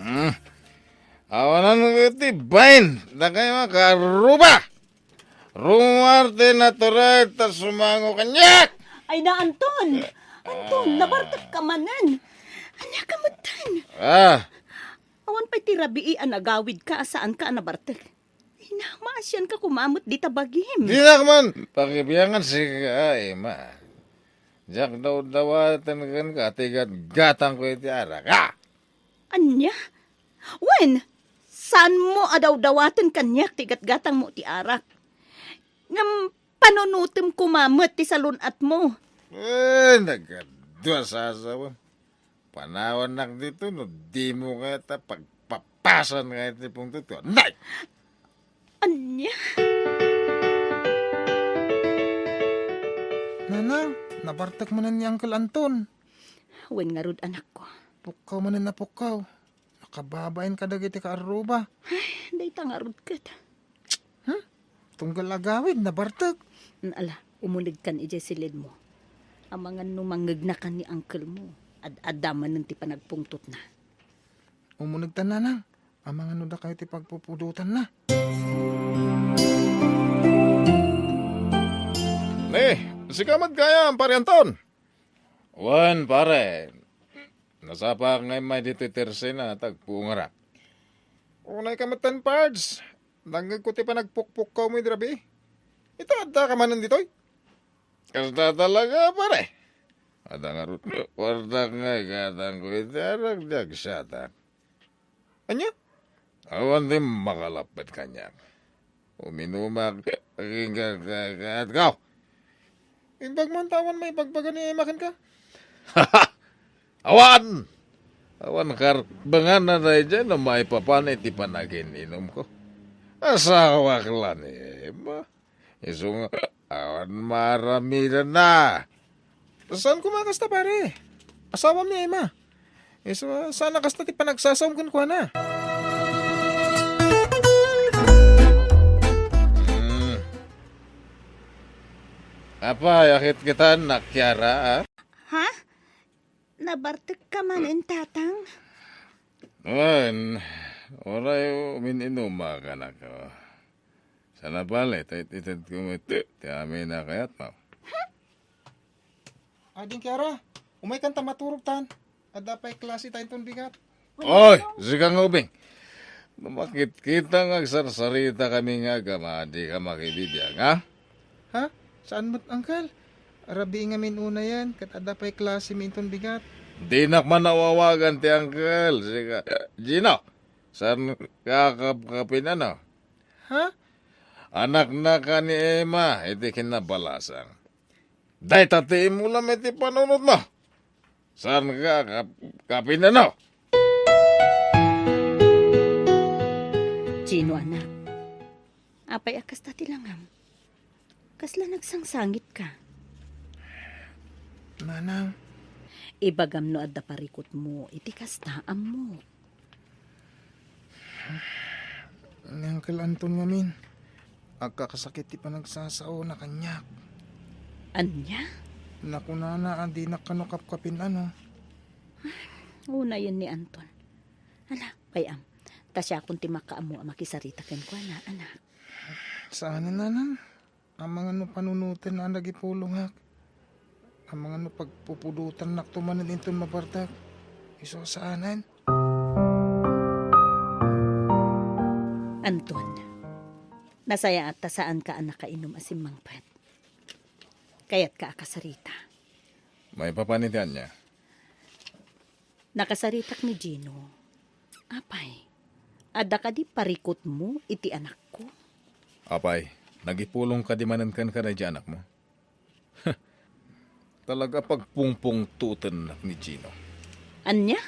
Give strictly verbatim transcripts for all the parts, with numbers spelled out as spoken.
Hmm. Awanan ko iti bain, dakay nga kaarruba! Rumuar ti natural ta sumango kaniak! Ay na, Anton! Anton, nabartek ka manen! Ania ka metten? Ah. Awan pay ti rabii a nagawid ka a saan ka a nabartek. Ay na, maasian ka kumamet dita bagim. Dinak man pakibiangan sika, Emma. Diak dawdawaten kenka ti gatgatangko iti arak, a? Ania? Wen, saanmo a dawdawaten kaniak ti gatgatangmo ti arak. Ngem panunotem koma met ti salun-atmo. Eh, nagadu a sasawem. Panawannak dito no dimo kayat a pagpapasan nga iti pungtotko. Nay! Ania? Nanang, nabartek manen ni Uncle Anton. Wen ngarud, anakko. Pukkaw manen a pukkaw. Nakababain kadagiti kaarruba. Ay, dayta ngarud ket. Hmm? Tunggal agawid, nabartek. Ala, umunegkan idiay silidmo. Amangan no mangngegnakan ni uncle mo, ad-adda manen ti panagpungtotna. Umunegtan, nanang. Amangan no dakayo ti pagpupudotanna. Ni, sika met gayam, Pare Anton. Wen, pare. Nasapaak nga immay ditoy tersena, tagpungarak. Unay ka metten, Pards. Nangngegko ti panagpukpukkawmo idi rabii. Ita, adda ka manen ditoy? Kasta talaga, pare. Adda ngarud, wardak nga igatangko iti arak, diak siatak. Ania? Awan ti makalappet kaniak. Uminumak, agingga-, ka-, kaatko. Imbag man ta awan maibagbaga ni Emma kenka? Awan! Awan karbenganna daydiay no maipapan iti panagin-inumko. Asawak la ni Emma. Isu nga, awan maaramidenna. Saan koma kasta, pare? Asawam ni Emma. Isu, saan a kasta ti panagsasawem kenkuana? Hmm. Apay, akit kita, Nak Kiara, a? Ha? Nabartek ka manen, Tatang? Wen, uray umin-inumak, anak. Saan a bale, ta it-itedko met ti amin a kayatmo. Ading Kiara, umaykan ta maturogtan. Adda pay klase ta inton bigat. Oy, sika nga ubing. No makitkita nga agsarsaritakami nga agama, dika makibibiag, ha? Ha? Saan met, Uncle? Rabii ngamin unayen, ket adda pay klasemi inton bigat. Dinak man awawagan ti uncle, sika. Gino, saan ka a kapkapin, ano? Ha? Anaknaka ni Emma iti kinnabalasang. Dayta ti imulam iti panunotmo. Saan ka a kap-, kapin, ano? Gino, anak. Apay a kasta ti langam? Kasla nagsangsangitka? Nanang. Ibagam no adda parikutmo iti kasta, ammok. Ni Uncle Anton ngamin, agkakasakit ti panagsasaona kaniak. Ania? Nakunana a dinak kano kapkapin, ano. Unayen ni Anton. Ala, pay-am, ta siakon ti makaammo a makisarita kenkuana, anak. Saanen, nanang. Amangan no panunoten a nagipulongak. Amangan no pagpupudotannakto manen inton mabartek. Isu a saanen. Anton, nasayaat ta saanka a nakainum a simmangpet. Kayatka a kasarita. Maipapan iti ania? Nakasaritak ni Gino. Apay, adda kadi parikutmo iti anakko? Apay, nagipulong kadi manen kenka daydi anakmo? Talaga pagpungpungtotennak ni Gino. Ania?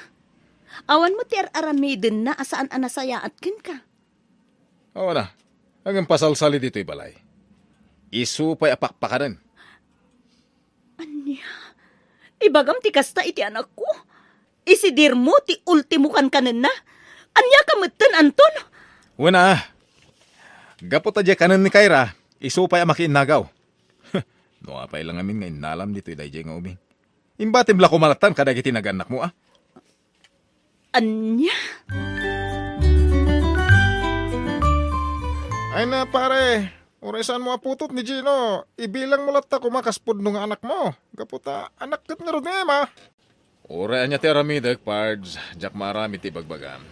Awan met ti ar-aramidenna a saan a nasayaat kenka? Awan a, ngem pasalsali ditoy balay. Isu pay a pakpakanen. Ania? Ibagam ti kasta iti anakko? Isidirmo ti ultimo kankanenna? Ania ka metten, Anton? Wen a, gapu ta diay kanen ni Kyra, isu pay a makiinnagaw. No apay la ngamin nga innalam ditoy daydiay nga ubing. Imbatim la koma lattan kadagiti nagannakmo, a? Ania? Ay na, pare, uray saanmo a putot ni Gino, ibilangmo latta koma kas pudno nga anakmo. Gapu ta anak ket ngarud ni Emma. Uray ania ti aramidek, Pards, diak maaramid ti ibagbagam.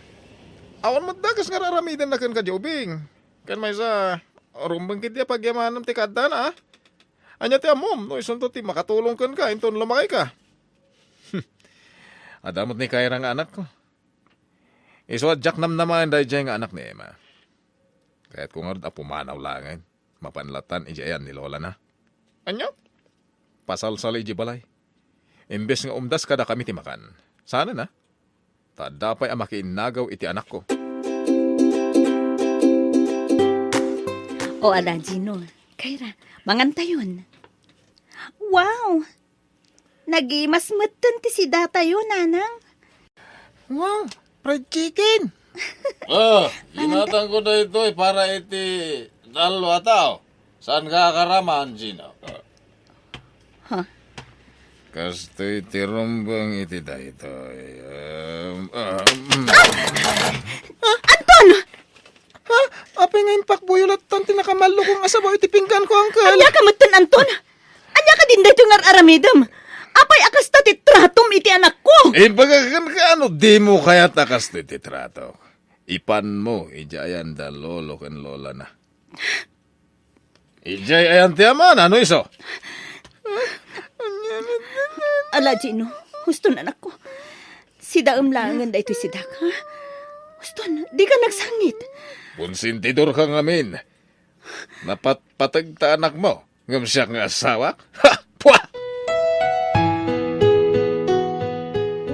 Awan met dakes nga ar-aramidenna kenka, Jobing. Ken maysa, rumbeng ketdi a pagyamanam ti kaaddana, a? Ania ti ammom no isunto ti makatulong kenka inton lumakayka? Adda met ni Kyra nga anakko. Isu a diak namnamaen daydiay nga anak ni Emma. Kayatko ngarud a pumanaw laengen. Mapan latan idiay ayan ni lolana. Ania? Pasalsali idiay balay. Imbes nga umdas kadakami ti makan. Saanen a? Ta adda pay a makiinnagaw iti anakko. O, ala, Gino. Kyra, mangantayon. Wow! Nagimas metten ti sidatayo, nanang. Wow, fried chicken! Ah, ginatangko daytoy para iti tallo a tao. Saanka a karaman, Gino? Ha? Kastoy ti rumbeng iti daytoy. Um, um. Ah! Anton! Ha? Apay nga impakbuyo lattan ti nakamallukong a sabaw iti pingganko, Uncle? Ania ka metten, Anton? Ania kadin daytoy nga ar-aramidem? Apay a kasta ti tratom iti anakko? Ibaga kenka no dimo kayat a kastoy ti trato. Ipanmo idiay ayan da lolo ken lolana. Idiay ayan ti amana, no isu? Ala, Gino, huston, anakko. Sidaem laengen daytoy sidak, ha? Huston, dika nagsangit. Konsentidorka ngamin. Napatpateg ta anakmo, ngem siak nga asawak? Ha! Pua!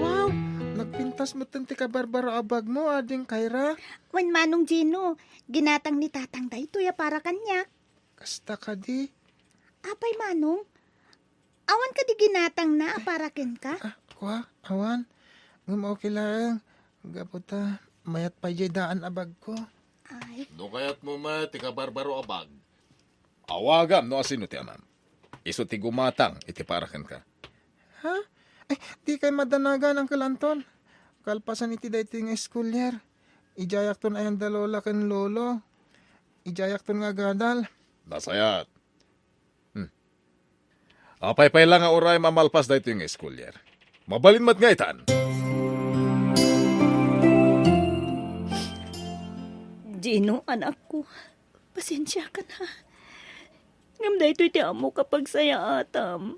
Wow! Nagpintas metten ti kabarbaro a bagmo, Ading Kyra. Wen, Manong Gino, ginatang ni Tatang daytoy a para kaniak. Kasta kadi? Apay, Manong? Awan kadi ginatangna a para kenka? Ah, kua, awan. Ngem okay laeng. Gapu ta, mayat pay diay daan a bagko. Ay. No kayatmo met ti kabarbaro a bag, awagam no asino ti amam. Isu ti gumatang iti para kenka. Ha? Ay, dikay madanagan, Uncle Anton. Kalpasan iti daytoy nga school year, idiayakton ayan da lola ken lolo. Idiayakton nga agadal. Nasayaat. Hmm. Apay pay la nga uray mamalpas daytoy nga school year. Mabalin met nga itan. Gino, anakko, pasensiakan, ha. Ngem daytoy ti ammok a pagsayaatam.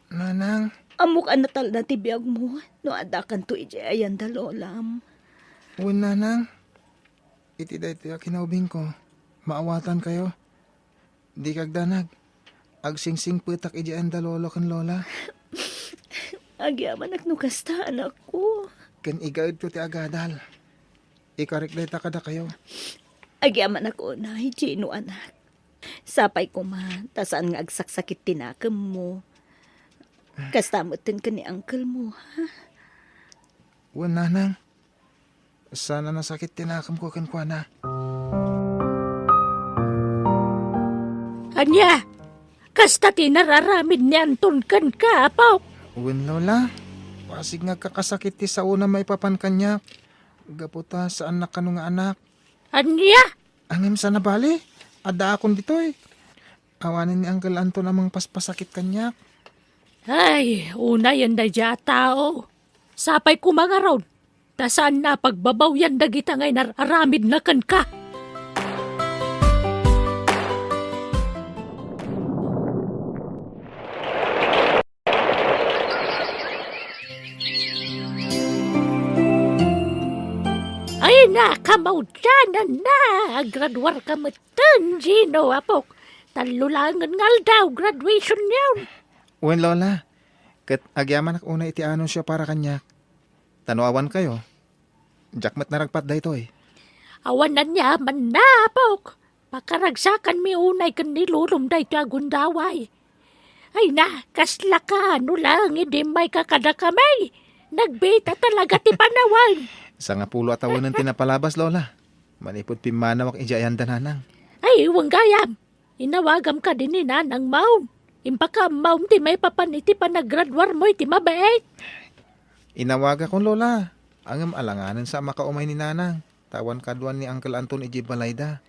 Nanang. Ammok a natalna ti biagmo no addakanto idiay ayan da lolam. Wen, Nanang. Iti daytoy a kinaubingko, maawatankayo. Dika agdanag. Agsingsingpetak idiay ayan da lolo ken lola. Agyamanak no kasta, anakko. Ken igaedko ti agadal. Ikarik dayta kadakayo. Agyamanak unay, Gino, anak. Sapay koma, ta saan nga agsaksakit ti nakemmo. Kasta metten ken ni uncle mo, ha? Wen, Nanang. Saan a nasakit ti nakemko kenkuana. Ania? Kasta ti nararamid ni Anton kenka, apok? Wen, Lola. Pasig nga agkakasakit ti saona maipapan kaniak. Gapu ta saannak kano nga anak. Ania? Ngem saan a bale, addaakon ditoy. Awanen ni Uncle Anton a mangpaspasakit kaniak. Ay, unayen daydiay a tao. Sapay koma ngarud, ta saanna a pagbabawian dagita nga inar-aramidna kenka. Ay, nakamaudyanan na! Agraduarka metten, Gino, apok. Tallo laengen nga aldaw, graduation yon. Wen, Lola. Ket agyamanak unay iti anunsio para kaniak. Ta no awankayo, diak met naragpat daytoy. Awan aniamanna, apok. Pakaragsakanmi unay ken ni lolom daytoy a gundaway. Ay na, kasla ka, no laeng idi immayka kadakami. Nagbiit a talaga ti panawen. Sangapulo a tawenen ti napalabas, Lola. Manipud pimmanawak idiay ayan da Nanang. Ay, wen gayam. Inawagam kadi ni Nanang maun. Impakaammom ti maipapan iti panagraduarmo iti mabiit. Inawagakon, Lola. Ngem alanganensa a makaumay ni Nanang. Ta awan kaduan ni Uncle Anton idiay balayda.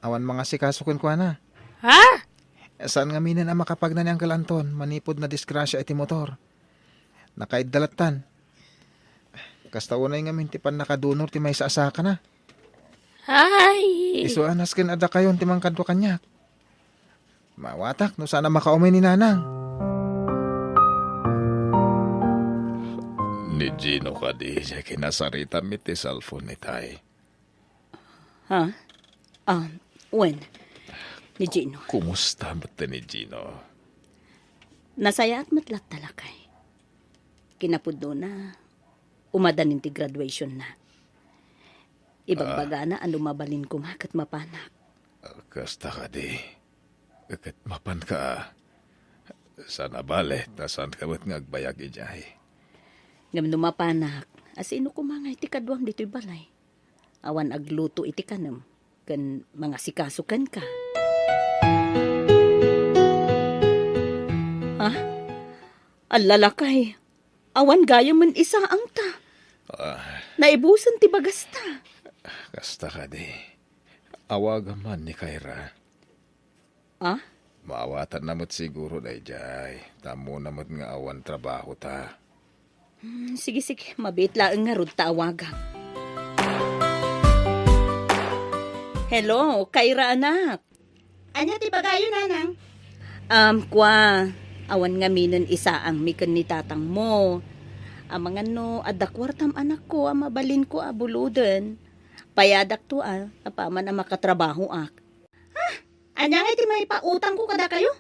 Awan mangasikaso kenkuana. Ha? Saan ngaminen a makapagna ni Uncle Anton manipud nadisgrasia iti motor. Nakaidda lattan. Kasta unay ngamin ti pannakadunor ti maysa a sakana. Ay! Isu a nasken a dakayon ti mangkadua kaniak. Maawatak no saan a makaumay ni Nanang. Ni Gino kadi diay kinasaritam iti cellphone, itay? Ha? Ah, wen. Ni Gino. Kumusta met ni Gino? Nasayaat met latta, lakay. Kinapudnona, umadanin ti graduationna. Ibagbagana a no mabalin koma ket mapanak. Kasta kadi. Ket mapanka. Saan a bale, ta saanka met nga agbayag idiay. Ngem no mapanak, a sino koma nga iti kaduam ditoy balay? Awan agluto iti kanem, ken mangasikaso kenka. Ha? Alla, lakay, awan gayamen isaangta. Ah. Naibusen ti bagasta. Kasta kadi. Awagam man ni Kyra. Ah? Maawatanna met siguro daydiay. Ta ammona met nga awan trabahota. Hmm, sige, sige. Mabiit laeng ngarud ta awagam. Hello, Kyra, anak. Ania ti ibagayo, Nanang? Um, kua, awan ngaminen isaangmi ken ni tatangmo. Amangan no adda kuartam, anakko, a mabalinko a buloden. Payadakto, a, apaman a makatrabahoak. Ha? Ania ngay ti maipautangko kadakayo?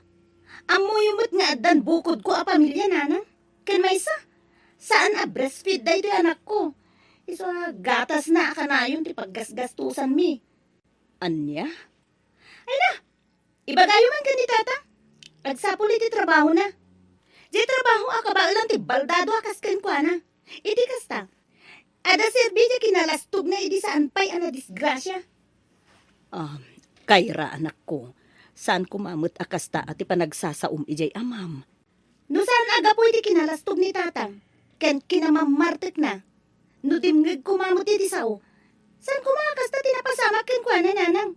Ammoyo met nga addan bukodko a pamilia, Nanang. Ken maysa, saan a breastfeed daytoy anakko. Isu a gatasna a kanayon ti paggasgastosanmi. Ania? Ay na! Ibagayo man ken ni Tatang. Agsapul iti trabahona. Diay trabaho a kabaelan ti baldado a kas kenkuana. Iti kasta, adda serbi diay kinalastogna idi saan pay a nadisgrasia. Ah, Kyra, anakko, saan koma met a kasta a ti panagsasaom idiay amam. No saan a gapu iti kinalastog ni Tatang, ken kinamammartekna, no dimngeg koma met iti sao, saan koma a kasta ti napasamak kenkuana, Nanang?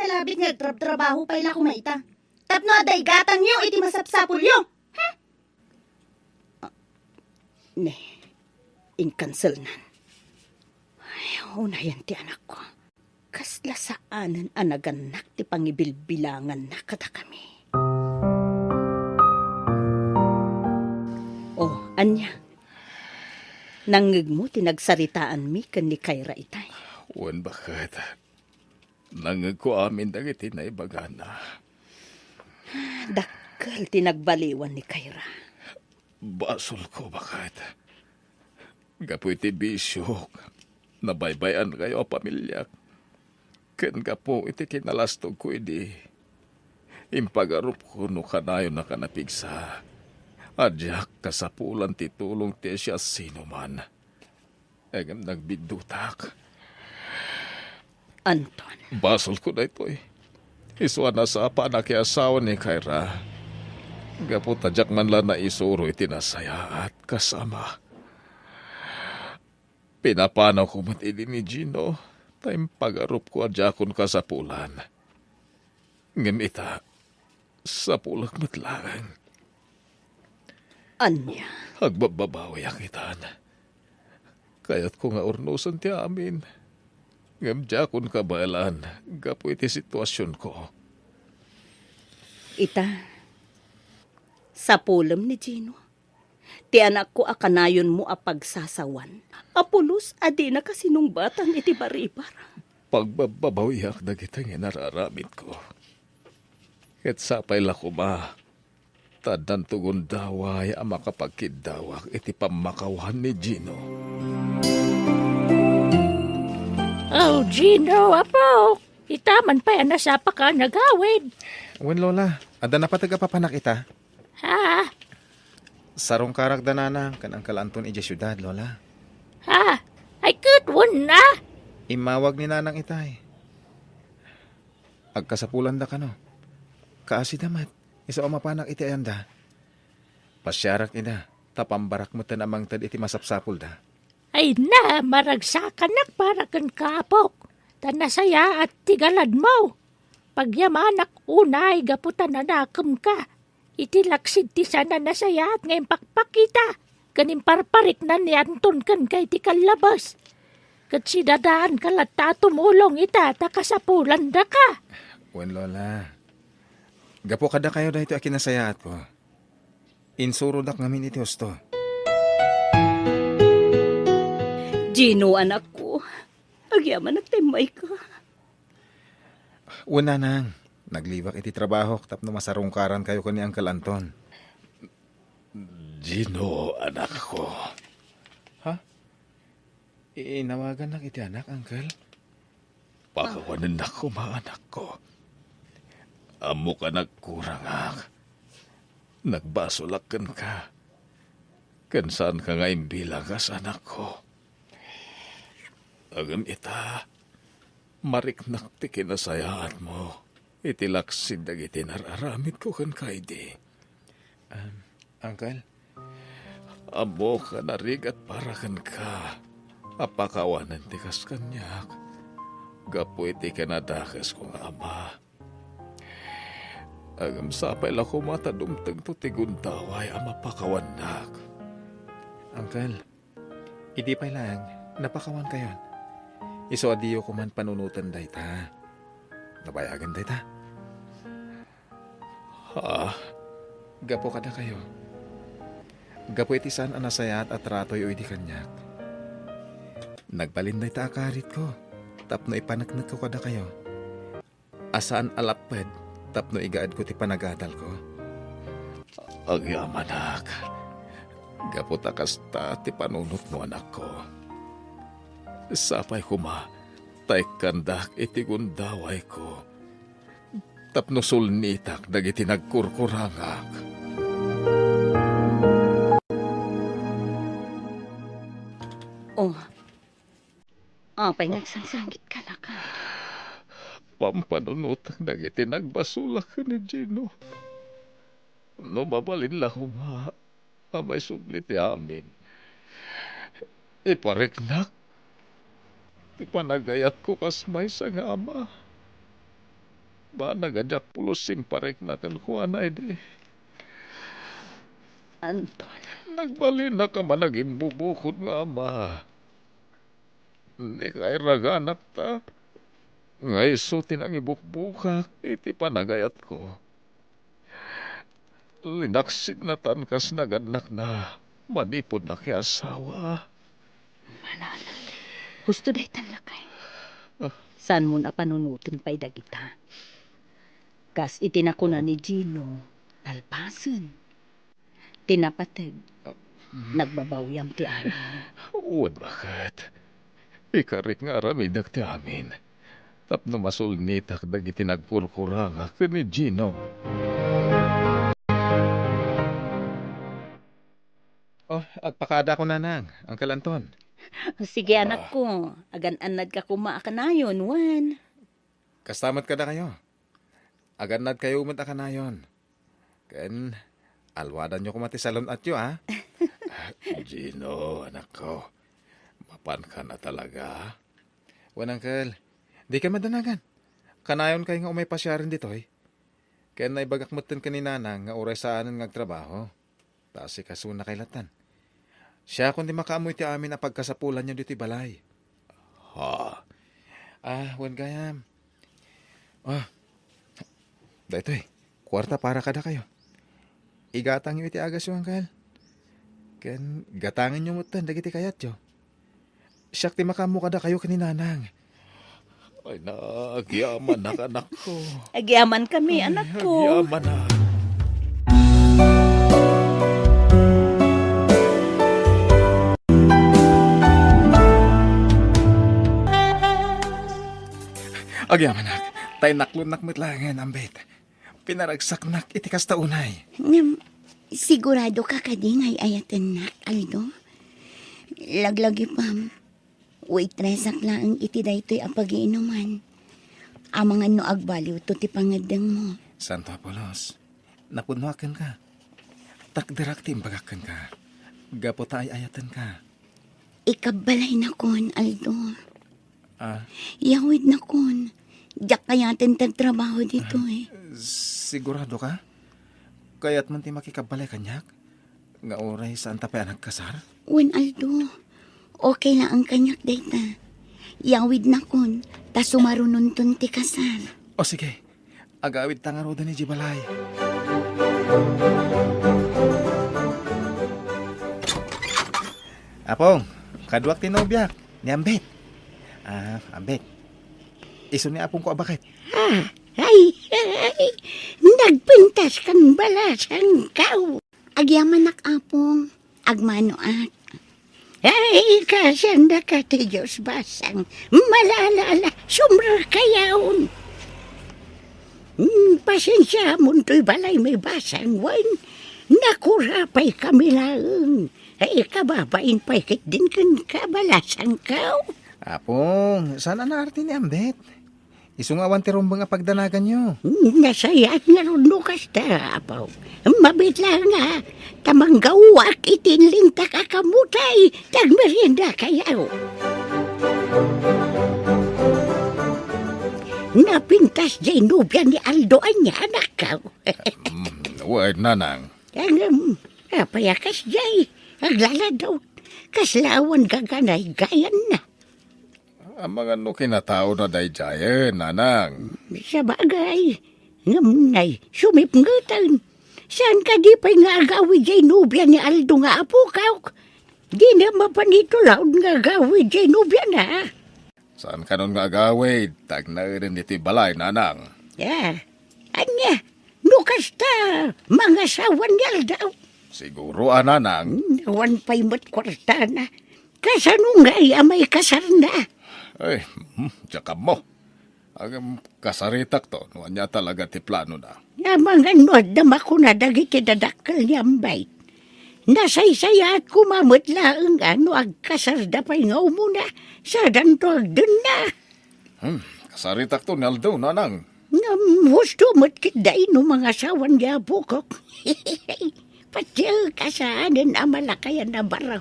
Nalabit nga agtrabtrabaho pay la koma ita, tapno adda igatangyo iti masapsapulyo. Hmm? Ah, ne, inkanselnan. Ay, unayen ti anakko. Kasla saanen a nagannak ti pangibilbilanganna kadakami. O, ania? Nangngegmo ti nagsaritaanmi ken ni Kyra, itay? Wen, baket. Nangngegko amin dagiti naibagana. Dakkel ti nagbaliwan ni Kyra. Basolko, baket. Gapu iti bisiok, nabaybay-ankayo a pamiliak. Ken gapu iti kinalastogko idi, impagarupko no kanayon a napigsa a diak kasapulan ti tulong ti siasinoman. Ngem nagbiddutak. Anton. Basolko daytoy. Isu a nasapa a nakiasawa ni Kyra. Gapu ta diak man la naisuro iti nasayaat kas ama. Pinapanawko met idi ni Gino, ta impagarupko a diakon kasapulan. Ngem ita, sapulek met laeng. Ania? Agbabbabawiak itan. Kayatko nga urnosen ti amin. Ngem diakon kabaelan gapu iti situasionko. Ita, sapulem ni Gino. Ti anakko a kanayonmo a pagsasawan, a pulos a dina kasinungbatan iti baribar. Pagbabbabawiak dagiti nga inararamidko. Ket sapay la koma, ta addanto gundaway a makapagkiddawak iti pammakawan ni Gino. Oh, Gino, apo! Ita man pay a nasapaka a nagawid. Wen, Lola, adda napateg a papanak ita? Ha? Sarungkarak da Nanang ken Uncle Anton idiay siudad, Lola. Ha? Ay, ket wen na? Immawag ni Nanang itay. Agkasapulanda kano. Kaasida met, isu a mapanak iti ayanda. Pasiarak ida. a pambarak metten a mangted iti masapsapulda. Ay na, maragsakanak para kenka, apok, ta nasayaat ti galadmo. Pagyamanak unay gapu ta nanakemka iti laksid ti saan a nasayaat nga impakpakita ken imparparikna ni Anton kenka iti kallabes. Ket sidadaanka latta a tumulong ita ta kasapulandaka. Wen, Lola. Gapu kadakayo daytoy a kinasayaatko. Insurodak ngamin iti husto. Gino, anakko, agyamanak ta immayka. Wen, nanang, naglibak iti trabahok tapno masarungkarankayo ken ni Uncle Anton. Gino, anakko. Ha? Inawagannak iti anak, Uncle? Pakawanennak koma, anakko. Ammok a nagkurangak. Nagbasolak kenka. Ken saanka nga imbilang kas anakko. Ngem ita, mariknak ti kinasayaatmo iti laksid dagiti nar-aramidko kenka idi. Um, Uncle? Ammok a narigat para kenka a pakawanen ti kas kaniak gapu iti kinadakesko nga ama. Ngem sapay la koma ta dumtengto ti gundaway a mapakawannak. Uncle, idi pay laeng, napakawankayon. Isu a diyo koman panunoten dayta. Nabayagen dayta. Ha? Gapu kadakayo. Gapu iti saan a nasayaat a tratoyo idi kaniak. Nagbalin dayta a karitko tapno ipaneknekko kadakayo. A saan a lapped tapno igaedko ti panagadalko. Agyamanak, gapu ta kasta ti panunotmo, anakko. Sapay koma ta ikkandak iti gundawayko tapno sulnitak dagiti nagkurkurangak. Oh, apay nga agsangsangitka, anakko? Pampanunotak dagiti nagbasolak ken ni Gino. No mabalin la koma a maisubli ti amin, ipariknak ti panagayatko kas maysa nga ama. Banag a diak pulos imparikna kenkuana idi. Anton. Nagbalinak a managimbubukod nga ama. Nikairaganak ta nga isu ti nangibukbukak iti panagayatko. Linaksidna tan kas nagannakna manipud nakiasawa. Manana, husto daytan, lakay. Ah. Saanmon a panunoten pay dagita. Kas iti nakuna ni Gino, nalpasen. Ti napateg, ah, nagbabawiam ti amin. Wen, baket. Ikarik nga aramidak ti amin tapno masulnitak dagiti nagkurkurangak ken ni Gino. Oh, agpakadako, nanang, Uncle Anton. Sige, ah, anakko. Agan-annadka koma a kanayon, wen. Kasta met kadakayo. Agannadkayo met a kanayon. Ken alwadanyo koma ti salun-atyo, a? Gino, anakko, mapanka na talaga? Wen, Uncle, dikay madanagan. Kanayonkay nga umay pasiaren ditoy. Ken naibagak metten ken ni Nanang nga uray saanen nga agtrabaho. Ta asikasunakay lattan. Siakon ti makaammo iti amin a pagkasapulanyo ditoy balay. Ha? Ah, wen gayam. Ah, daytoy, kuarta para kadakayo. Igatangyo iti agasyo, Uncle. Ken gatangenyo metten dagiti kayatyo. Siak ti makaammo kadakayo ken ni Nanang. Ay, na, agyamanak, anakko. Agyamankami, ay, anakko. Agyamanak. Agyamanak, ta inaklonnak met laengen, ambet. Pinaragsaknak iti kasta unay. Ngem, siguradoka kadi nga ay-ayatennak, Aldo? Laglagipem, waitress-ak laeng iti daytoy a pagiinuman. Amangan no agbaliwto ti pangeddengmo. Santo Apolos, napudnoak kenka. Takderak ti imbagak kenka. Gapu ta ay-ayatenka. Ikabbalayna kon, Aldo. Ah. Yawidna kon. Diak kayaten ti agtrabaho ditoy. Sigurado ka? Kayat man ti makikabbalay kaniak? Nga uray saan ta pay a nagkasar? Wen, Aldo. Okay laeng kaniak dayta. Yawidna kon, ta sumarunonton ti kasar. O sige, agawid ta ngaruden idiay balay. Apong, kaduak ti nobiak, ni Ambet. Ah, Ambet. Isu ni apongko a baket. Ah, ay, ay, nagpintas kan balasangkaw. Agyamanak, Apong. Agmanoak. Ay, kasanda ka ti Dios, basang. Malala, ala, sumrek kayaon. Hmm, pasensiamon toy balay mi, basang, wen. Nakura pay kami laeng. Ay, kababain pay ketdin kenka, balasangkaw. Apong, saan a naarti ni Ambet? Isu nga awan ti rumbeng a pagdanaganyo. Nasayaat ngarud no kasta, Apo. Mabiit laeng nga, ta manggaoak iti inlintak a kamutay, ti agmeriendakayo. Napintas diay nobia ni Aldo ania, anakko? Mm, wen, nanang. Ngem, apay a kasdiay? Aglaladaw. Kasla awan gaganay gayanna. Amangan no kinataona daydiayen, nanang. Sabagay. Ngem nay, sumipngeten. Saan kadi pay nga agawid diay nobia ni Aldo nga apokak? Dina mapan itulaod nga agawid diay nobiana. Saan kanon nga agawid, ta agnaeden ditoy balay, nanang. Ya, ania, no kasta, mangasawan ni Aldo? Siguro a, nanang. Awan pay met kuartana. Kasano ngay a maikasarna? Ay, hmm, diak ammo. Ngem kasaritakto no ania talaga ti planona. Amangan no adda makuna dagiti dadakkel ni Ambet. Nasaysayaat koma met laeng a no agkasarda pay nga umuna, sadanto agdenna. Hmm, kasaritakto ni Aldo, nanang. Ngem husto met ketdi no mangasawan ni apokak. Patien kasaanen a malakayan a baro.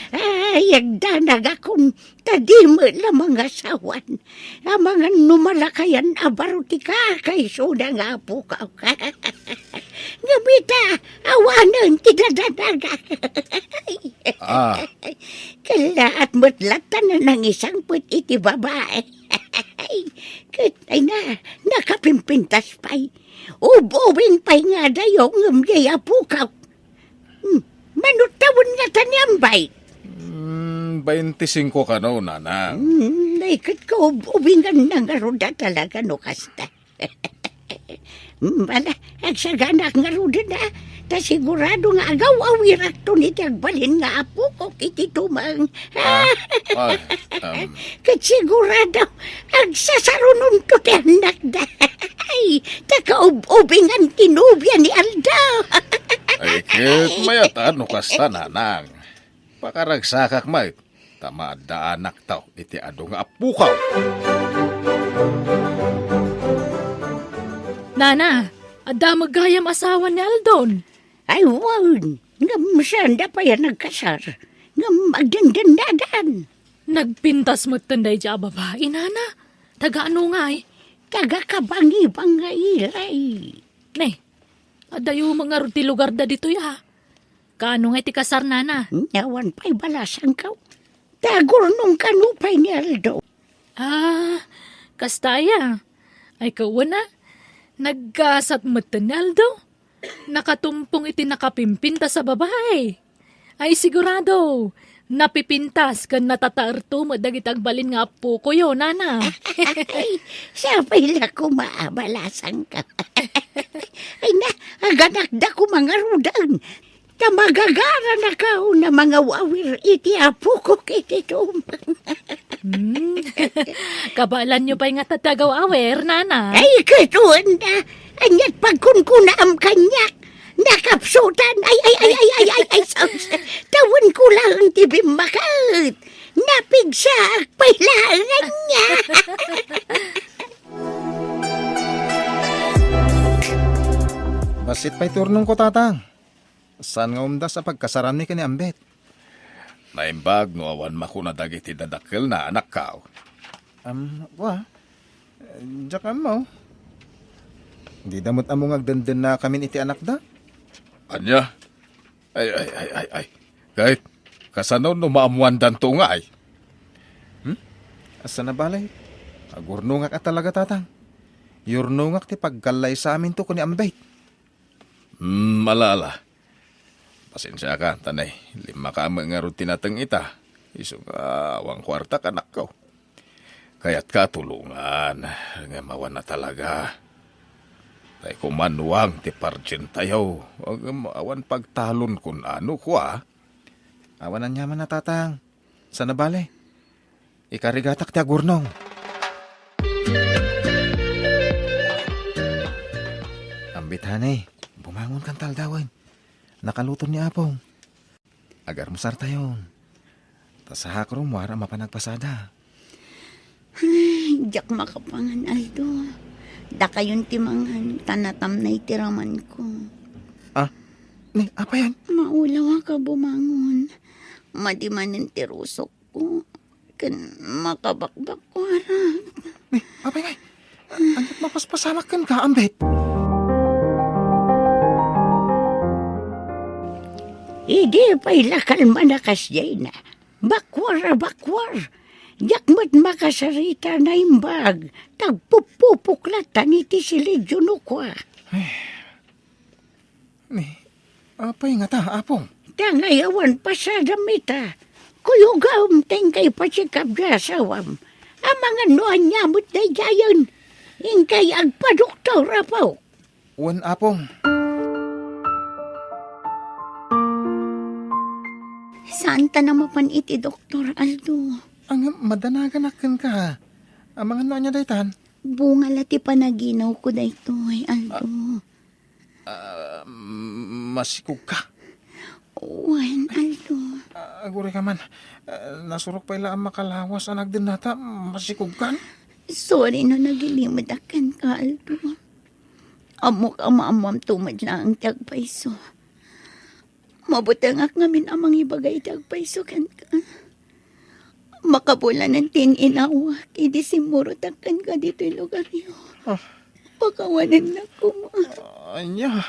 Ay, agdanagakon, ta di met la mangasawan. Amangan no malakayan a baro ti kakaisuna nga apokak. Ngem ita, awanen ti dadanagak. Ah. Kellaat met latta a nangisangpet iti babai. Ket, ay na, nakapimpintas pay. Ub-ubing pay nga adayo ngem diay apokak. Hmm, mano tawen ngata ni Ambet? Hmm, baintisingko kano, nanang. Hmm, ay ket kaub-ubinganna ngarud a talaga no kasta. Hmm, ala, agsaganak ngaruden, a. Ta sigurado nga agaw-awirakton iti agbalin nga apokak iti tumeng. Ah, ah, um. Ket sigurado, agsasarunonto ti annakda. Ay, ta kaub-ubingan ti nobia ni Aldo. Ay, ket mayat a no kasta, nanang. Pakaragsakak met, ta maaddaanakto iti adu nga apokak. Nana, adda met gayam asawa ni Aldon? Ay, wen, ngem saanda pay a nagkasar, ngem agdendennadan. Nagpintas metten daydiay a babai, nana. Taga ano ngay? Taga Kabangibang nga ilay. Ne, adayo met ngarud ti lugarda ditoy, a. Kaano ngay ti kasar, nana? Awan pay balasangko. Ta agurnong kano pay ni Aldo. Ah, kasta aya. Ay, kauna, nagkasat metten ni Aldo. Nakatumpong iti nakapimpintas a babai. Ay, sigurado, napipintas ken natataerto met dagiti agbalin nga appokoyo, nana. Ay, siya pay la koma a balasangko. Ay na, aganakda koma ngaruden. Ta magagaranakon a mangaw-awir iti apokok iti tumeng. Hmm. Kabaelanyo pay ngata ti agaw-awir, nana? Ay, ket wen da. Ania't pagkunkunaam kaniak? Nakapsutan. Ay, ay, ay, ay, ay, ay, ay, sus. Tawenko laeng ti bimmaket. Napigsaak pay laeng ania. Bassit pay ti urnongko, tatang. Saan nga umdas a pagkasarammi ken ni Ambet? Naimbag no awan makuna dagiti dadakkelna, anakkaw. Am, wa. Diak ammo. Dida met ammo nga agdendennakamin iti anakda. Ania? Ay, ay, ay, ay, ay. Ket, kasano no maammoandanto ngay? Hmm? Asa na balay? Agurnongak a talaga, Tatang. Yurnongak ti pagkallaysaminto ken ni Ambet. Hmm, ala, ala. Pasensiaka, ta nay, limmaka met ngarud ti nateng ita. Isu nga awan kuarta, anakko. Kayatka a tulongan, ngem awan a talaga. Tay kumanuang ti pardientayo, ngem awan pagtalon kun ano, kua. Awan aniaman a, Tatang. Saan a bale. Ikarigatak ti agurnong. Ambit, honey, bumangon kan ta aldawen. Nakaluton ni Apong. Agarmusartayon. Ta sahak rummuar a mapan agpasada. Ay, diak makapangan, Aldo. Dakayon ti mangan, ta natamnay ti ramanko. Ah, ni, apay yan? Maulawak a bumangon. Madi manen ti rusokko. Ken makabakbakkuarak. Ni, apay ngay? Ania't mapaspasamak kenka, Ambet? Idi pay la kalman a kasdiay na. Bakkuar a bakkuar. Diak met makasarita, naimbag. Tagpupupok latta iti silidyo no kua. Ni, apay ngata, Apong? Dangay awan pasadam ita. Kuyogam ta inkay pasikabda asawam. Amangan no ania met daydiayen. Inkay agpadoktor, Apo. Wen, Apong. Saanta a mapan iti doktor, Aldo? Ang madanaganak kenka. Amangan no ania daytan? Bunga la ti panaginawko daytoy, Aldo. Ah, masikogka? Wen, Aldo. Ah, agurayka man. Ah, nasurok pay la a makalawas a nagdennata, masikogkan? Sorry no nagilimedak kenka, Aldo. Ammok a maammoamto met laeng ti agpayso. Mabutengak ngamin a mangibaga iti agpayso kenka. Makabulanen ti in-inawak idi simmurotak kenka ditoy lugaryo. Ah. Pakawanennak koma. Ania?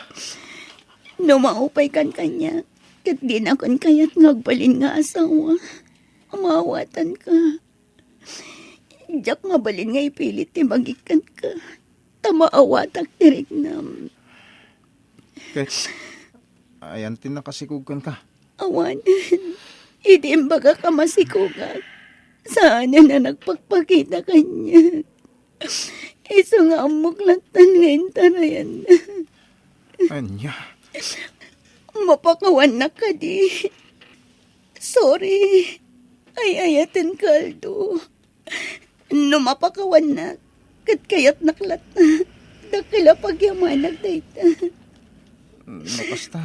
No maupaykan kaniak, ket dinakon kayat nga agbalin nga asawa, maawatanka. Diak mabalin nga ipilit ti magikkanka, ta maawatak ti riknam. Ket, ayan ti nakasikog kenka? Awanen. Idi imbagak a masikogak, saanen a nagpakpakita kaniak. Isu nga ammok latta nga intarayanna. Ania? Mapakawannak kadi? Sorry. Ay-ayatenka, Aldo. No mapakawannak, ket kayatnak latta, dakkel a pagyamanak dayta. No kasta,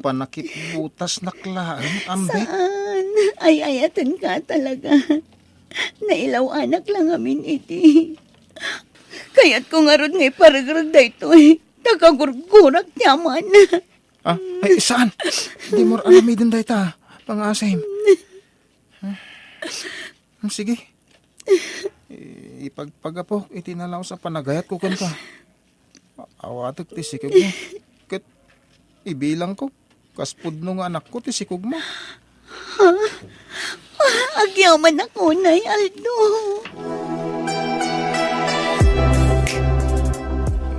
panakipbutasnak laeng, Ambet. Saan? Ay-ayatenka talaga. Nailaw-anak la ngamin idi. Kayatko ngarud nga iparegreg daytoy, ta kagurgurak ti amana. Ah, ay, saan? Dimo aramiden dayta, pangaasim. Hmm, sige. I-, ipagpagapok iti nalaus a panagayatko kenka. Awatek ti sikegmo. Ket ibilangko, kas pudno nga anakko ti sikogmo. Ha? Agyamanak unay, Aldo.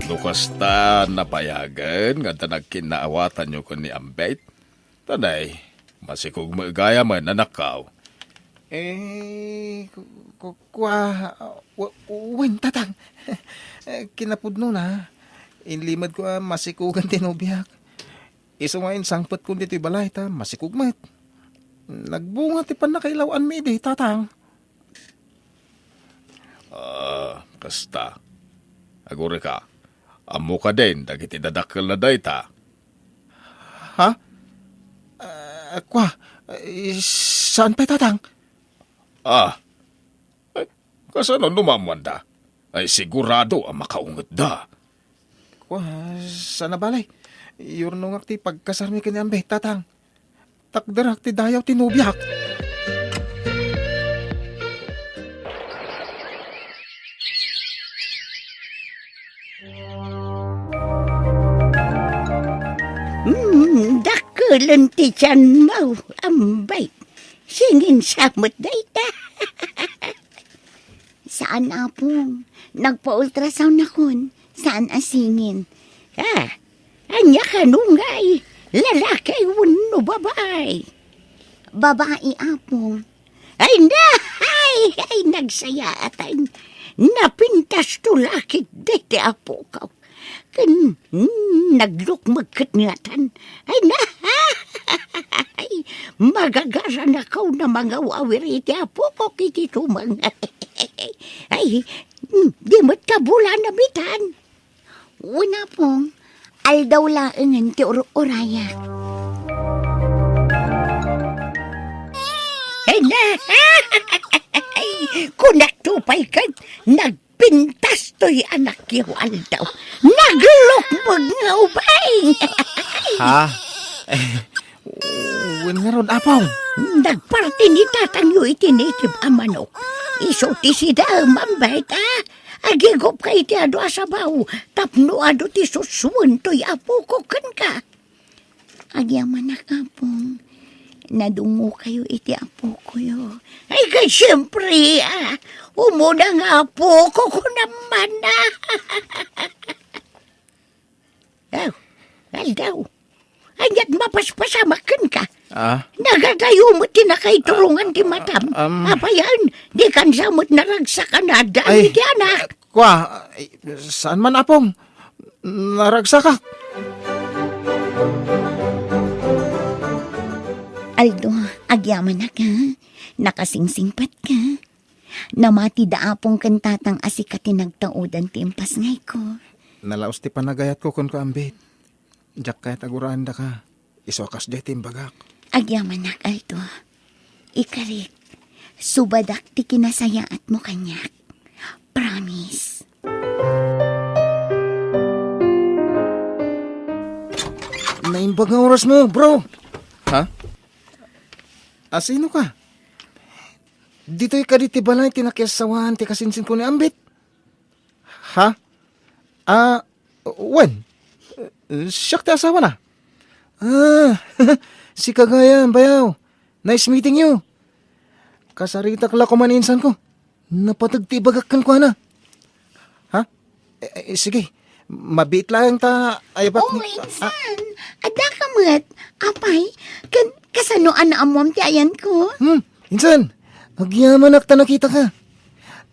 No kasta, napayagen nga adda nagkinnaawatanyo ken ni Ambet? Tanay, masikog met gayam, anakkaw. Eh, ku-, ku-, kua, wa-, wen, Tatang. Eh, kinapudnona, inlimedko a masikogan ti nobiak. Isu nga insangpetkon ditoy balay ta masikog met. Nagbunga ti pannakailaw-anmi idi, Tatang. Ah, kasta. Agurayka, ammo kadin dagiti dadakkelna dayta? Ha? Ah, kua, eh, saan pay, Tatang? Ah, ay, kasano no maammoanda? Ay, sigurado a makaungetda. Kua, saan a bale. Iyurnongak ti pagkasarmi ken ni Ambet, Tatang. Takderak ti dayaw ti nobiak. Mm, dakkelen ti tianmo, Ambet. Singin sa met dayta. Saan, Apong. Nagpa-ultrasound nakon. Saan a singin. Ah, ania kano ngay? Lalaki wenno babai? Babai, Apong. Ay, na! Ay, ay, nagsayaatan. Napintas to lakit deti apoko. Ken, mm, naglukmeg ket ngatan. Ay, na! Ay, magagaranakaw a mangaw-awir iti apok iti tumeng. Ay, mm, di met kabulan a bitan. Wen, Apong, aldaw laengen ti ur-urayak. Ay, na! Ay, kunak to pay ket nag- Pintas toy anakyo aldaw. Naglukmeg nga ubing. Ha? Wen ngarud, Apong. Nagparti ni tatangyo iti native a manok. Isu ti sida, Ambet, a. Agigupka iti adu a sabaw tapno adu ti susuen toy apoko kenka. Agyamanak, Apong. Nadungokayo iti apokoyo. Ay, ket siempre, a. Umuna nga apoko, kunam man, a. Aw, aldaw. Ania't mapaspasamak kenka? Ah? Nagadayo met ti nakaiturongan ti matam. Ah, um. Apay, dika sa met naragsak a nadan iti anak. Kua, ay, saan man, Apong? Naragsakak. Aldo, agyamanak, a. Nakasingsingpetka. Namati da Apong ken Tatang a sika ti nagtaudan ti impasngayko. Nalaus ti panagayatko kenka, Ambet. Diak kayat a guraendaka. Isu a kasdiay ti imbagak. Agyamanak, Aldo. Ikarik, subadak ti kinasayaatmo kaniak. Promise. Naimbag nga orasmo, bro. Ha? Asinoka? Ditoy kadi ti balay ti nakiassawaan ti kasinsinko ni Ambet? Ha? Ah, wen. Siak ti asawana. Ah, sika gayam, bayaw. Nice meeting you. Kasaritak la koma ni insanko. Napateg ti ibagak kenkuana. Ha? Eh, eh, sige. Mabiit laeng ta, ay, bak-, Oh, ah, insan, adda ka met. Apay, ken kasano a naammoam ti ayanko? Hmm, insan, agyamanak ta nakitaka.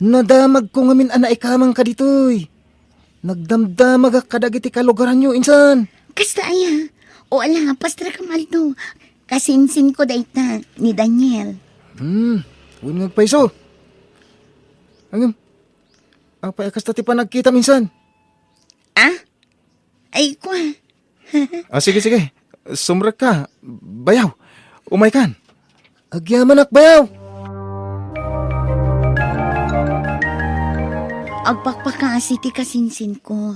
Nadamagko ngamin a naikamangka ditoy. Nagdamdamagak kadagiti kalugaranyo, insan. Kasta aya. O ala, pastra ka, Aldo. Kasinsinko dayta ni Daniel. Hmm, wen nga agpayso. Ngem, apay a kasta ti panagkitam, insan? Ah? Ay, kua. Ah, sige, sige. Sumrekka, bayaw. Umaykan. Agyamanak, bayaw. Agpakpakaasi ti kasinsinko.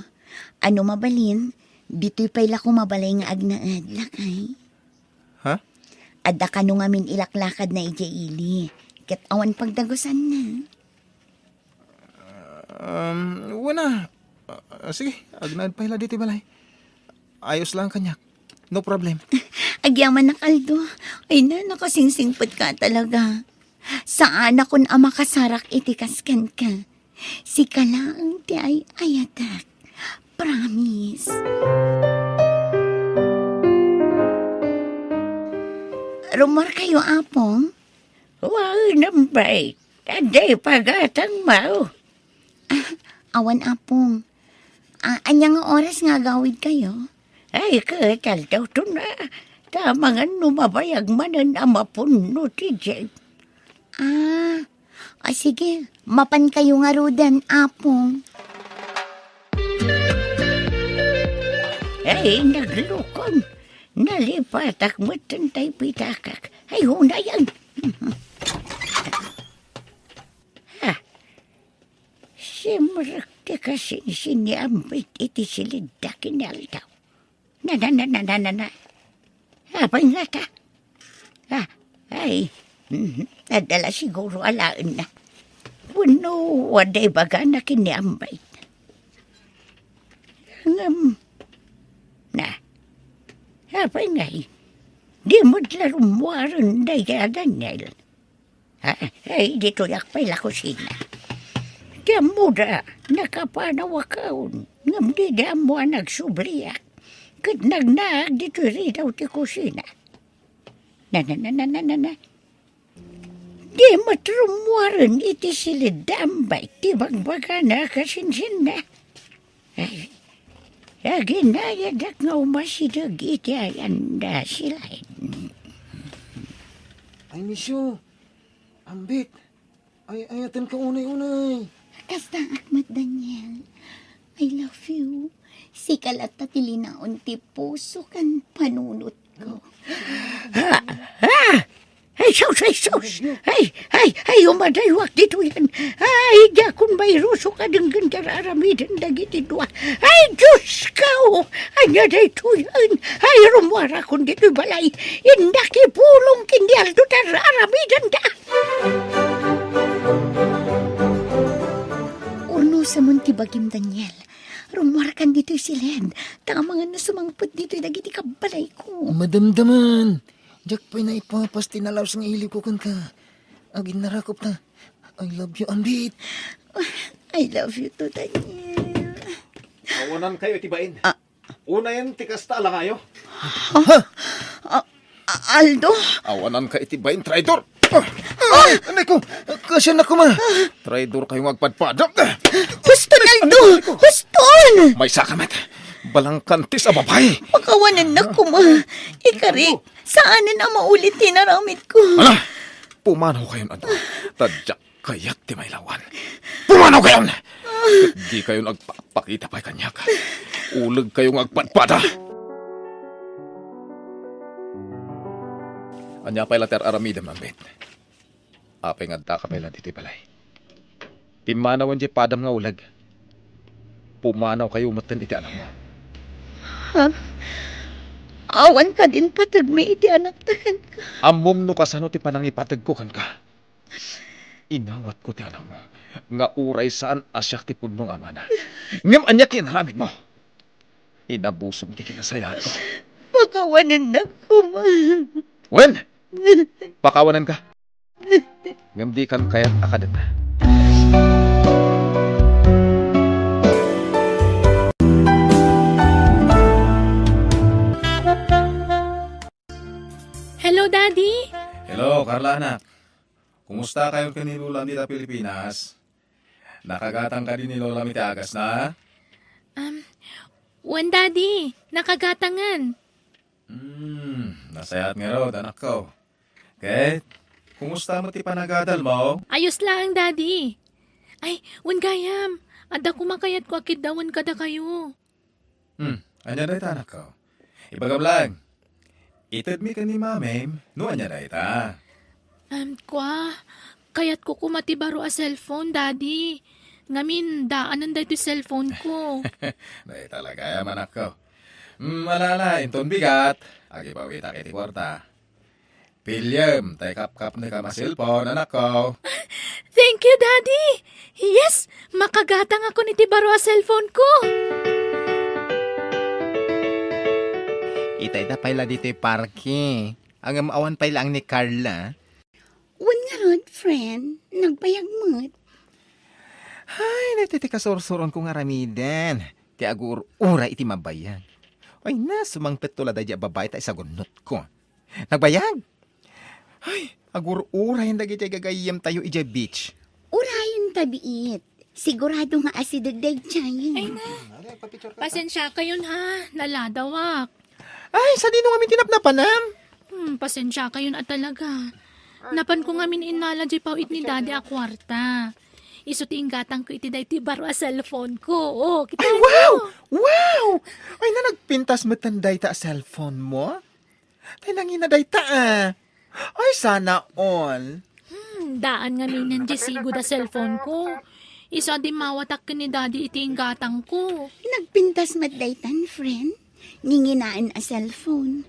Ano mabalin, ditoy pay la koma balay nga agnaed, lakay. Ha? Adda kano ngamin ilaklakadna idiay ili, ket awan pagdagusanna. Um, wen a. Ah, sige, agnaed pay la ditoy balay. Ayos lang kaniak. No problem. Agyamanak, Aldo. Ay na, nakasingsingpetka talaga. Saanakon a makasarak iti kas kenka. Sika laeng ti ay-ayatek. Promise. Rummuarkayo, Apong? Wen, Ambet. Adda ipagatangmo? Ah, awan, Apong. Ah, ania nga oras nga agawidkayo? Ay, ket aldaw to na. Ta amangan no mabayag manen a mapunno ti jeep. Ah, ah, sige. Mapankayo ngaruden, Apong. Ay, naglukon. Nalipatak metten tay pitakak. Ay, unayen. Ha? Simrek ti kasinsin ni Ambet iti silidda ken ni aldaw. Na, na, na, na, na, na, na. Apay ngata? Ah, ay, mhm, adda la siguro alaenna. Wenno adda ibagana ken ni Ambet. Ngem, na, apay ngay? Di met la rummuaren dayta Daniel. Ah, ay, ditoyak pay la kusina. Ti ammoda, nakapanawakon, ngem dida ammo a nagsubliak, ket nagnaag ditoy ridaw ti kusina. Na, na, na, na, na, na, na. Di met rummuaren iti siled da Ambet ti bagbagana a kasinsinna. Ay, aginayadak nga umasideg iti ayanda, Silen. Ay, Miss Yu, Ambet, ay, ayatenka unay-unay. Kastaak met, Daniel. I love you. Sika latta ti linaon ti puso ken panunotko. Ah! Ah! Ay, sus, ay, sus! Ay, ay, ay, umadaywak ditoyen. Ay, diakon mairusok a denggen ti ar-aramiden dagiti dua. Ay, Diosko! Ania daytoyen? Ay, rummuarakon ditoy balay. Innak ipulong ken ni Aldo ti ar-aramidenda. Urnosamon ti bagim, Daniel. Rummuarkan ditoy siled. Ta amangan no sumangpet ditoy dagiti kabbalayko. Madamdaman. Diak pay naipapas ti nalaus nga iliwko kenka. Aginnarakop ta. I love you, Ambet. I love you too, Daniel. Awanankayo iti bain. Ah. Unayen ti kasta a langayo. Ha? Ah, ah, Aldo? Awananka iti bain, traidor. Ah! Ay, anay ko, kasiannak koma. Traidor kayo nga agpadpada. Huston, Aldo! Huston! Maysaka met. Balangkantis a babae. Pakawanennak koma. Ikarik, saanen a maulit ti inaramidko. Ala, pumanaw kayon, adu. Ta diak kayat ti mailawan. Pumanaw kayon! Ket di kayon agpakpakita pay kaniak. Uleg kayo nga agpadpada. Ania pay la ti ar-aramidem, Ambet? Apay nga addaka pay la ditoy balay? Pimmanawen diay padam nga uleg. Pumanaw kayo metten iti anakmo. Ha? Awan kadin pategmi iti anakta kenka. Ammom no kasano ti panangipategko kenka. Inawatko ti anakmo nga uray saan a siak ti pudno nga amana. Ngem ania ti inaramidmo? Inabusom ti kinasayaatko. Pakawanennak koma. Wen, pakawanenka. Ngem dikan kayat a kadena. Hello, Daddy. Hello, Carla, anak. Kumusta kayon ken ni Lolam dita Pilipinas? Nakagatang kadi ni Lolam iti agasna? Um, wen, Daddy. Nakagatangan. Hmm, nasayaat ngarud, anakko. Ket, kumusta met ti panagadalmo? Ayos laeng, Daddy. Ay, wen gayam, adda koma kayatko a kiddawen kadakayo. Hmm, ania dayta, anakko? Ibagam laeng. Itedmi ken ni Mamim no ania dayta. Em, kua, kayatko koma ti baro a cellphone, Daddy. Ngamin, daanen daytoy cellphone ko. Dayta la gayam, anakko. Hmm, ala, ala, inton bigat, agibawitak iti kuarta. Piliem tay kapkapnek a maselpon, anakko. Thank you, Daddy! Yes, makagatangakon iti baro a cellphone ko. Itayda pay la ditoy parke. Ngem awan pay laeng ni Carla. Wen ngarud, friend, nagbayag met. Ay, daytoy ti kasursuronko nga aramiden. Ti agur-uray iti mabayag. Ay, na, sumangpetto la daydi a babai ta isagunnotko. Nagbayag? Ay, agur-urayen dagiti gagayyemtayo idiay beach. Urayen ta biit. Sigurado nga asideg daydiay. Ay na. Pasensiakayon ha, naladawak. Ay, sadino ngamin ti napnapanam? Hmm, pasensiakayon a talaga. Napanko ngamin innala diay paw-it ni Daddy a kuarta. Isu ti inggatangko iti daytoy baro a cellphone ko. Oh, kita. Ay, wow! Wow! Ay, na nagpintas metten dayta a cellphone mo? Tay nangina dayta, ah. Ay, sana all. Hmm, daan ngaminen diay sigud a cellphone ko. Isu a dimmawatak ken ni Daddy iti inggatangko. Nagpintas met daytan, friend. Nginginaen a cellphone.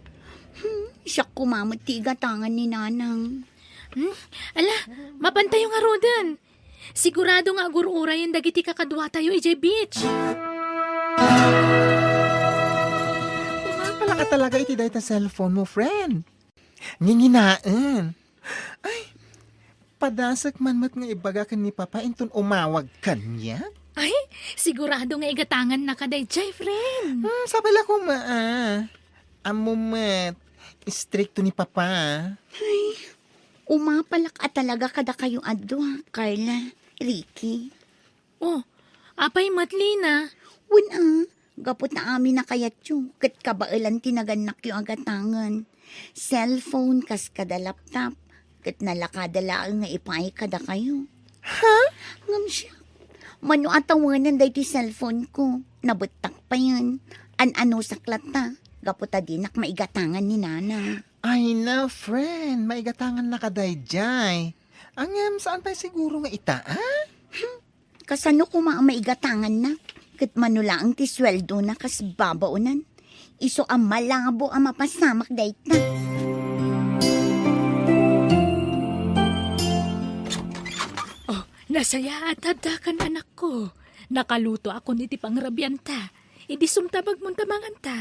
Hmm, siak koma met ti igatangan ni Nanang. Hmm? Ala, mapantayo ngaruden. Sigurado nga agur-urayen dagiti kakaduatayo idiay beach. Umapalaka talaga iti dayta cellphone mo, friend. Nginginaen. Ay, padasek man met nga ibaga ken ni Papa inton umawag kaniak. Ay, sigurado nga igatangannaka daydiay, friend. Hmm, sabala koma, ah. Ammo met, istrikto ni Papa. Ay, umapalak a talaga kadakayo a dua, Carla, Ricky. Oh, apay met, Lina? Wen a, gapu ta amin a kayatyo, ket kabaelan ti nagannakyo a gatangen. Cellphone kas kada laptop, ket nalakada laeng nga ipaay kadakayo. Ha? Ngem siak, mano a tawenen daytoy cellphone ko? Nabettak payen. An-anusak latta, gapu ta dinak maigatangan ni Nana. Ay na, friend, maigatangannaka daydiay. Ngem, saan pay siguro nga ita, a? Kasano koma a maigatanganna? Ket mano laeng ti sueldona kas babaonen. Isu a malabo a mapasamak dayta. Oh, nasayaat addakan, anakko. Nakalutoakon iti pangrabianta. Idi sumtabagmonta manganta.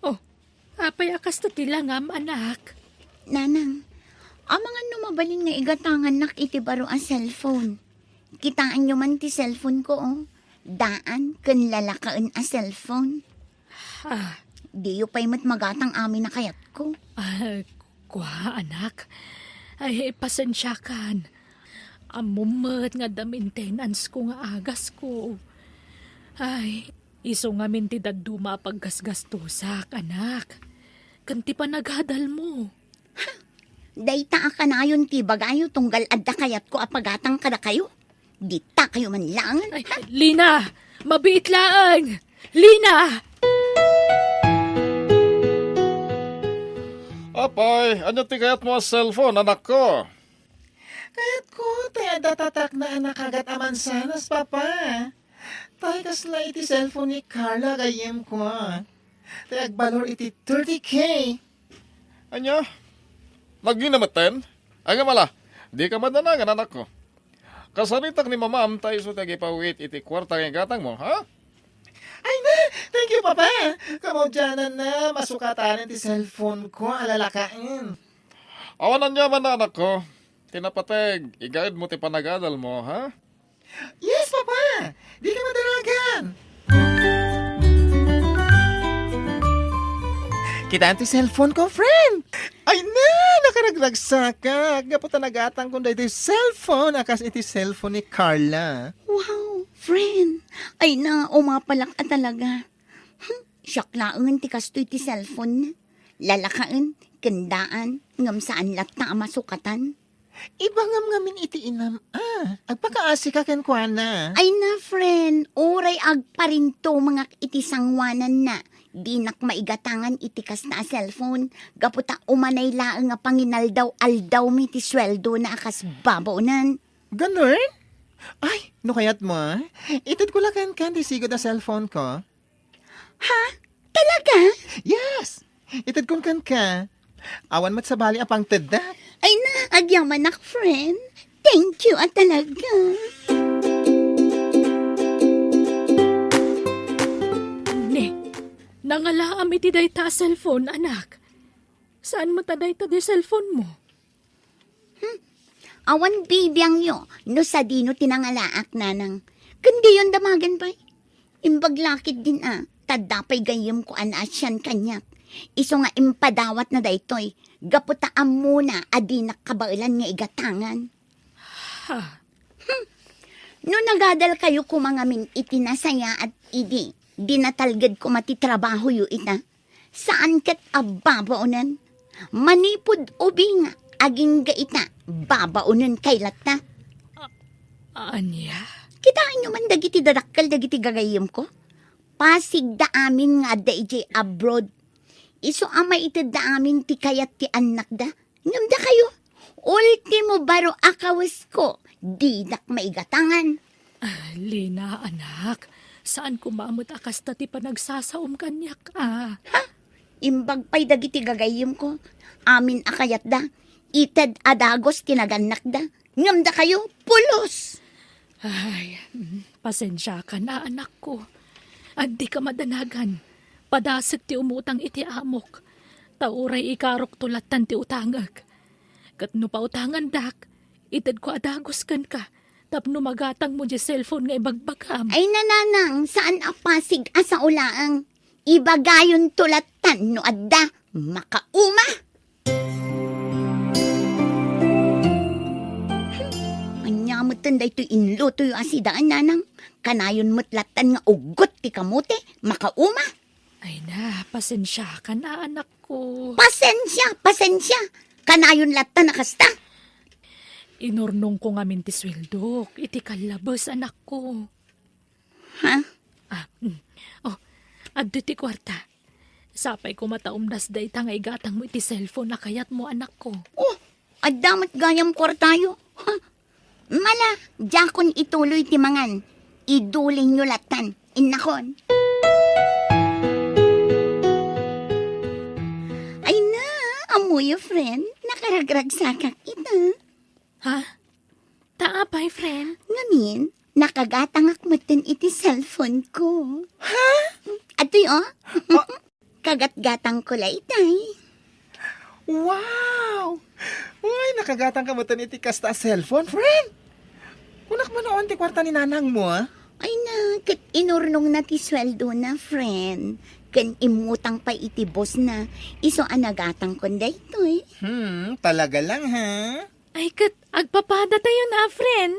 Oh, apay a kasta ti langam, anak? Nanang, amangan no mabalin nga igatangannak iti baro a cellphone. Kitaenyo man ti cellphone ko, oh. Daan ken lalakaen a cellphone. Ah. Diyo pay met magatang amin a kayatko. Ah, kua, anak. Ay, pasensiakan. Ammom met nga adda maintenance ko nga agasko. Ay, isu ngamin ti dadduma a paggasgastosak, anak. Ken ti panagadalmo. Ha? Dayta a kanayon ti ibagayo tunggal adda kayatko a pagatang kadakayo? Ditakayo man laeng. Ay, Lina! Mabiit laeng! Lina! Apay, ania ti kayatmo a cellphone, anakko? Kayatko ti adda tatakna a nakagat a mansanas, Papa. Tay kasla iti cellphone ni Carla, gayyemko. Tay agbalor iti thirty K. Ania? Nagina metten? Agam ala, dika madanagan, anakko. Kasaritak ni mamam ta isu ti agipawit iti kuarta nga igatangmo, ha? Ay na! Thank you, Papa! Kamaudiananna, masukatanen ti cellphone ko a lalakaen. Awan aniaman, anakko. Ti napateg, igaedmo ti panagadalmo, ha? Yes, Papa! Dika madanagan! Kitaem ti cellphone ko, friend! Ay na! Nakaragragsakak! Gapu ta nagatangkon daytoy cellphone a kas iti cellphone ni Carla. Wow, friend! Ay na, umapalak a talaga. Hmm, siak laengen ti kastoy ti cellphone. Lalakaen, ken daan, ngem saan latta a masukatan. Ibangam ngamin iti inam, a. Agpakaasika kenkuana. Ay na, friend, uray agparintungangak iti sangoananna. Dinak maigatangan iti kasta a cellphone, gapu ta umanay laeng a panginaldaw-aldawmi ti sueldona a kas babaonen. Ganun? Ay, no kayatmo, a, itedko la kenka ti sigud a cellphone ko. Ha? Talaga? Yes! Itedkon kenka. Awan met sabali a pangteddak. Ay na, agyamanak, friend. Thank you a talaga. Ne, nangalaam iti dayta a cellphone, anak. Saan met a dayta ti cellphone mo? Hmm. Awan bibiangyo no sadino ti nangalaak, nanang. Ken diyon damagen pay. Imbag la ketdin a, ta adda pay gayyemko a naasian kaniak. Isu nga impadawatna daytoy, gapu ta ammona a dinak kabaelan nga igatangan. Ha? Hmm. No nagadalkayo koma ngamin iti nasayaat idi dinatalged koma ti trabahoyo ita, saan ket a babaonen. Manipud ubing, agingga ita, babaonen kay latta. A-, ania? Kitaenyo man dagiti dadakkel dagiti gagayyemko? Pasigda amin nga adda idiay abroad. Isu a maitedda amin ti kayat ti annakda. Ngem dakayo, ultimo baro a kawesko, didak maigatangan. Ah, Lina, anak, Saan koma met a kasta ti panagsasaom kaniak, a. Ha? Imbag pay dagiti gagayyemko. Amin a kayatda, ited a dagus ti nagannakda. Ngem dakayo, pulos! Ay, mm, pasensiakan a, anakko. Addika madanagan. Padasek ti umutang iti amok. Ta uray ikarokto lattan ti utangek. Ket no pautangandak, itedko a dagus kenka tapno magatangmo diay cellphone nga ibagbagam. Ay, nanang, saan a pasig a sao laeng. Ibagayonto lattan no adda. Makauma! Ania metten daytoy inlutoyo a sidaen, nanang? Kanayon met lattan nga uggot ti kamote. Makauma! Ay na, pasensiakan a, anakko. Pasensia, pasensia! Kanayon lattan a kasta. Inurnongko ngamin ti sueldok iti kallabes, anakko. Ha? Ah, mm. Oh, adda ti kuarta. Sapay koma ta umdas dayta nga igatangmo iti cellphone a kayatmo, anakko. Oh, adda met gayam kuartayo. Ha? Mala, diakon ituloy ti mangan. Idulinyo lattan. Innakon. Ay na, ammoyo, friend. Nakaragragsakak ita. Ha? Ta apay, friend? Ngamin, nakagatangak metten iti cellphone ko. Ha? Adtoy, oh. Ah. Kagatgatangko la itay. Wow! Uy, nakagatangka metten iti kasta a cellphone, friend? Kunak manoon ti kuarta ni nanangmo, ah? Ay na, ket inurnongna ti sueldona, friend. Ken immutang pay iti bossna, isu a nagatangkon daytoy. Hmm, talaga lang, ha? Ay, ket agpapadatayon a, friend.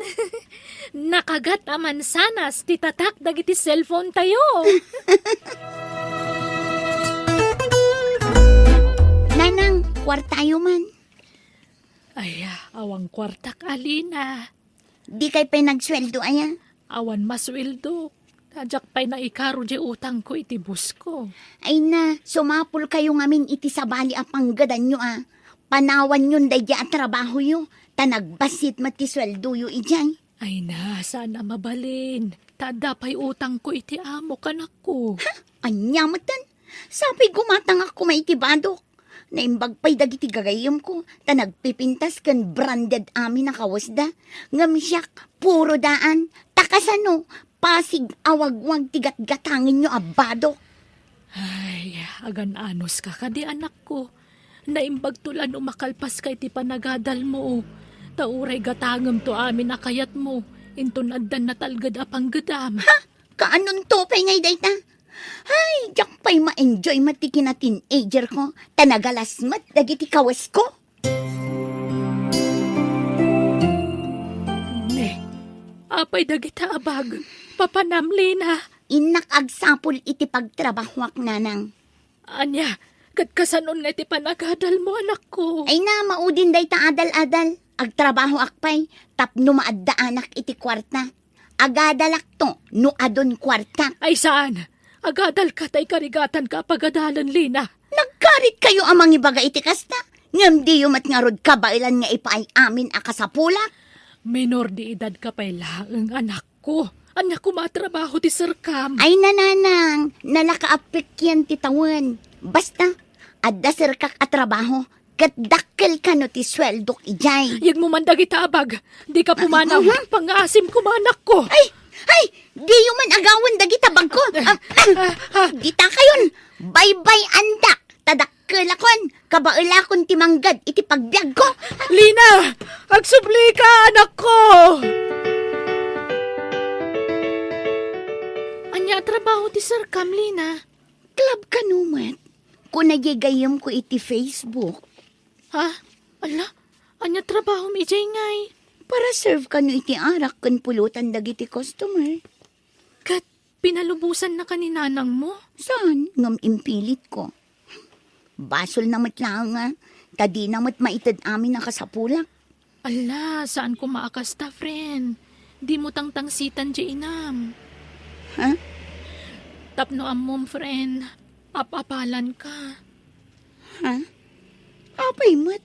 Nakagat a mansanas ti tatak dagiti cellphone tayo. Nanang, kuartayo man. Ay, awan kuartak, Alina. Dikay pay nagsueldo, aya? Awan masueldo. Diak pay naikaro diay utangko iti boss ko. Ay na, sumapulkayo ngamin iti sabali a panggedanyo a. Panawanyon daydiay a trabahoyo, ta nagbassit met ti sueldoyo idiay. Ay na, saan a mabalin. Ta adda pay utangko iti amok, anakko. Ha? Ania metten? Sapay gumatangak koma iti badok. Naimbag pay dagiti gagayyemko, ta nagpipintas ken branded amin a kawesda. Ngem siak, puro daan. Ta kasano, pasig a wagwag ti gatgatangenyo a badok. Ay, agan-anuska kadi, anakko. Naimbagto la no makalpaska iti panagadalmo. Ta uray gatangemto amin a kayatmo, inton addan natalged a panggedam. Ha? Kaanonto pay ngay dayta? Ay, diak pay ma-enjoy met ti kina-teenager ko, ta nagalas met dagiti kawesko. Ne, apay dagita a bag? Papanam, Lina. Innak agsapul iti pagtrabahoak, nanang. Ania, ket kasanon nga iti panagadalmo, anakko? Ay na, maudin dayta adal-adal. Agtrabahoak pay, tapno maaddaanak iti kuarta. Agadalakto no adun kuarta. Ay saan? Agadalka ta ikarigatanka a pagadalen, Lina. Nagkaritkayo a mangibaga iti kasta, ngem diyo met ngarud kabaelan nga ipaay amin a kasapulak. Minor de edadka pay laeng, anakko. Ania koma a trabaho ti serkam? Ay, nanang, nalaka a pekian ti tawen. Basta, adda serkak a trabaho. Ket dakkel kano ti sueldok idiay. Yegmo man dagita a bag. Dika pumanaw. Mhm. Pangngaasim koma, anakko. Ay, ay, diyo man agawen dagita bagko. Ah, ah, ah, ah. Ditakayon, baybay-andak. Ta dakkelakon, kabaelakon ti mangged iti pagbiagko. Lina, agsublika, anakko. Ania a trabaho ti serkam, Lina? Club kano met. Kuna diay gayyemko iti Facebook. Ha? Ala, ania trabahom idiay ngay? Para serve kano iti arak ken pulotan dagiti customer. Ket pinalubosannaka ni nanangmo? Saan, ngem impilitko. Basolna met laeng a, ta dina met maited amin a kasapulak. Ala, saan koma a kasta, friend. Dimo tangtangsitan diay inam. Ha? Tapno ammom, friend, ap-apalanka. Ha? Apay met?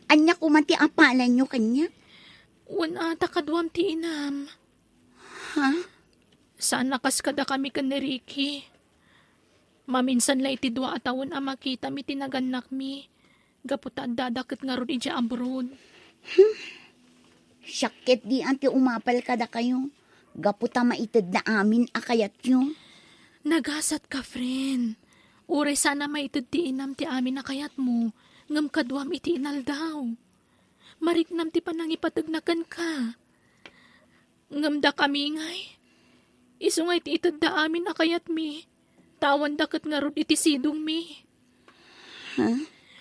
Ania koma ti apalanyo kaniak? Wen a ta kaduam ti inam. Ha? Saan a kas kadakami ken ni Ricky. Maminsan la iti dua a tawen a makitam iti nagannakmi, gapu ta addada ket ngarud idiay abroad. Siak ket di a ti umapal kadakayo, gapu ta maitedna amin a kayatyo. Nagasatka, friend. Uray saan a maited ti inam ti amin a kayatmo, ngem kaduam iti inaldaw. Mariknam ti panangipategna kenka. Ngem dakami ngay, isu ngay ti itedda amin a kayatmi, ta awanda ket ngarud iti sidongmi. Ha?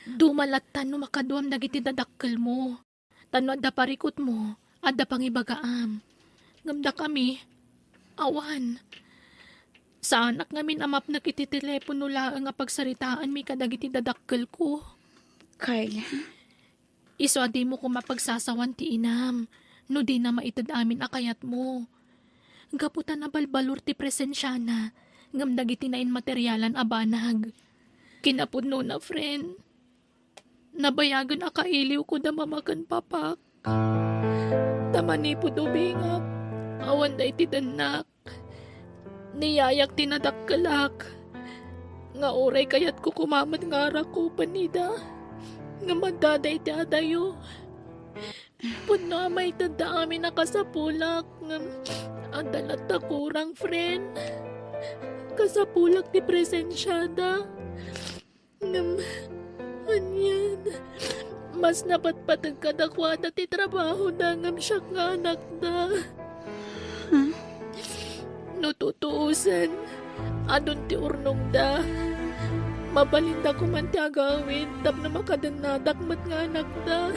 Dumalatta no makaduam dagiti dadakkelmo, ta no adda parikutmo, adda pangibagaam. Ngem dakami, awan. Saanak ngamin a mapnek iti telepono laeng a pagsaritaanmi kadagiti dadakkelko. Carla? Isu a dimo koma pagsasawan ti inam, no dina maited amin a kayatmo. Gapu ta nabalbalor ti presensiana, ngem dagiti nainmaterialan a banag. Kinapudnona, friend, nabayagen a kailiwko da mama ken papak. Ta manipud ubingak, awanda iti dennak. Ni yayak ti nadakkelak, nga uray kayatko koma met nga arakupen ida, ngem addada iti adayo. Pudno a maitedda amin a kasapulak, ngem adda latta kurang, friend. Kasapulak ti presensiada. Ngem, anian, mas napatpateg kadakuada ti trabahoda ngem siak nga anakda. Hmm? No tutuosen, adun ti urnongda. Mabalinda koman ti agawid tapno makadennadak met nga anakda.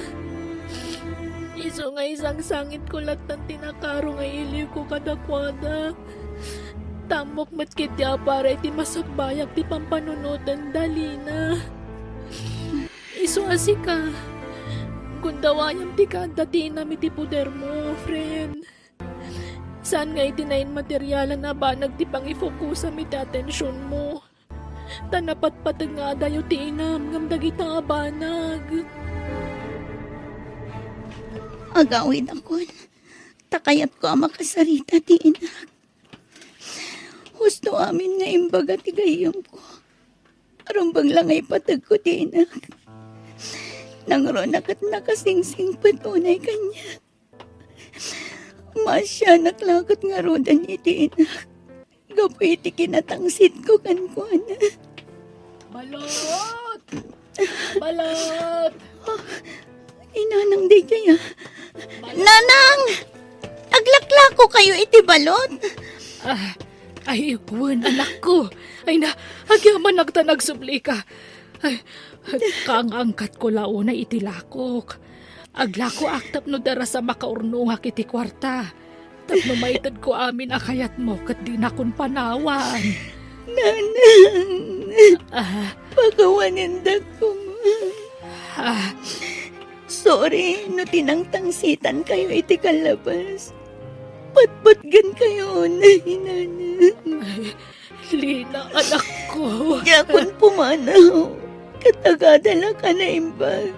Isu nga isangsangitko lattan ti nakaro nga iliwko kadakuada. Tammok met ketdi a para iti masakbayak ti pampanunotenda, Lina. Isu a sika, gundawayam ti kaadda ti inam iti podermo, friend. Saan nga iti nainmaterialan a banag ti pangifokosam iti atensionmo. Ta napatpateg nga adayo ti inam ngem dagita a banag. Agawidakon, ta kayatko a makasarita ti inak. Husto amin nga imbaga ti gayyemko. Rumbeng la nga ipategko ti inak. Nangruna ket nakasingsingpet unay kaniak. Maasianak la ket ngaruden iti inak gapu iti kinatangsitko kenkuana. Balot! Balot! Ay, Nanang, daydiay, ah. Nanang! Aglaklako kayo iti balot? Ah, ay, wen, anakko. Ay na, agyamanak ta nagsublika. Ay, kangangkatko la unay iti lakok. Aglakoak tapno darasa makaurnongak iti kuarta. Tapno maitedko amin a kayatmo ket dinakon panawan. Nanang, ah, pakawanendak koma. Ah. Sorry no tinangtangsitan kayo iti kallabas. Patpatgen kayo, nay, Nanang. Ay, Lina, anakko. Diakon pumanaw. Ket agada la ka naimbag.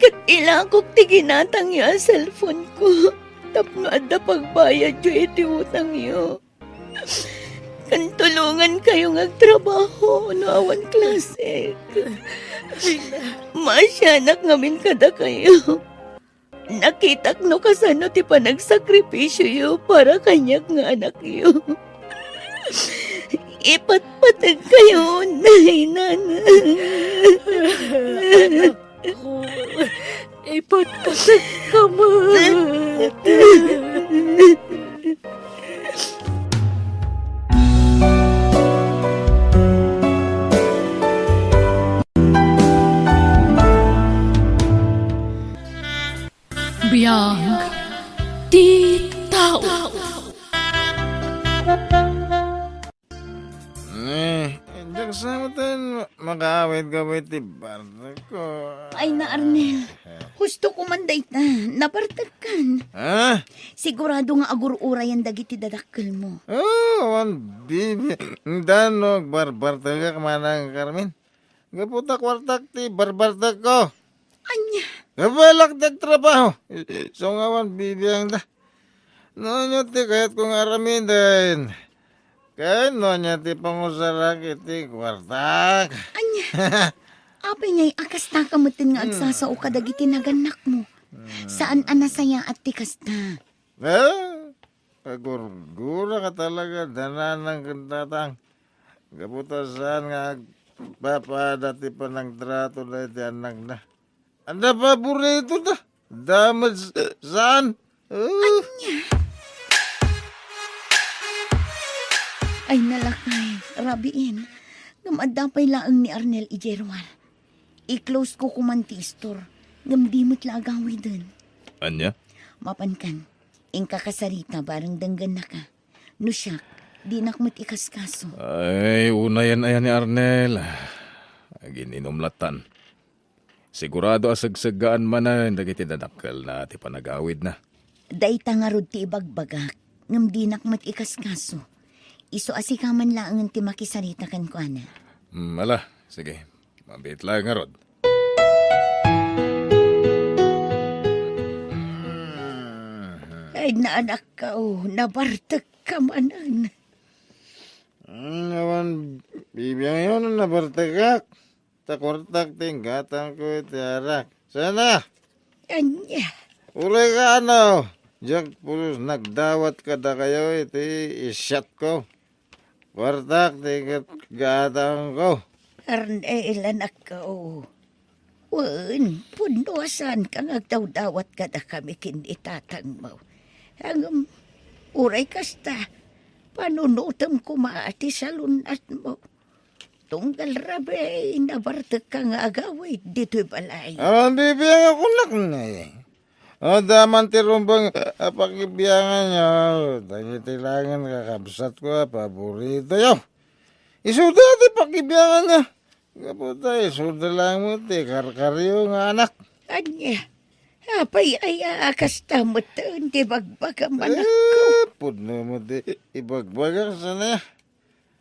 Ket ilakok ti ginatangyo a cellphone ko tapno adda pagbayadyo iti utangyo. Ken tulongan kayo nga agtrabaho no awan klase. Ay, na. Maasianak ngamin kadakayo. Nakitak no kasano ti panagsakripisioyo para kaniak nga anakyo. Ipatpateg kayo, nay, Nanang. Anakko, ipatpateg ka met. Biag ti tao. Eh, diak sa met makaawid gapu iti bartagko. Ay na, Arnel. Husto ko man dayta. Nabartagkan. Ha? Sigurado nga agur-urayan dagiti dadakkelmo. Oh, awan bibi. Dano, agbarbartagak, Manang Carmen. Gapu ta kuartak ti barbartagko. Ania? Kabalak ti agtrabaho. Isu nga awan bibiangda. No ania ti kayatko nga aramiden? Ken no ania ti pangusarak iti kuartak? Ania? Apay ngay a kasta ka metten nga agsasao kadagiti nagannakmo? Saan a nasayaat ti kasta. Eh? Agurgura ka talaga, dananang ken tatang. Gapu ta saan nga agpapaada ti panangtrato daydi annakna. Anda paborito da? Damage saan? Uh. Ania? Ay, nalakay, rabiin. Ngem adda pay laeng ni Arnel idiay ruar. I-close ko koman ti istor, ngem di met la agawiden. Ania? Mapankan, inka kasarita bareng denggennaka. No siak, dinak met ikaskaso. Ay, unayen aya ni Arnel. Agin-inom lattan. Sigurado a segseggaan manen dagiti dadakkelna ti panagawidna. Dayta ngarud ti ibagbagak, ngem dinak met ikaskaso. Isu a sika man laengen ti makisarita kenkuana. Hmm, ala, sige. Mabiit laeng ngarud. Ay, naanakko, nabartekka manen. Hmm, awan bibiangyo no nabartekak. Ta kuartak ti inggatangko iti arak. Sana? Ania? Uray ka, ano? Diak pulos nagdawat kadakayo iti isyatko. Kuartak ti inggatangko. Arnel, anakko. Wen, pudno a saanka nga agdawdawat kadakami ken ni tatangmo. Ngem, uray kasta, panunotem koma ti salun-atmo. Tunggal rabii, nabartekka nga agawid ditoy balay. Awan bibiangko, nak, ne. Adda man ti rumbeng a pakibianganyo, dagiti laengen kakabsatko a paboritoyo. Isuda ti pakibianganna. Gapu ta isuda laeng met ti karkaryo nga anak. Ania? Apay aya a kasta met ti bagbagam, anakko? Eh, pudno met ti ibagbagak, sana.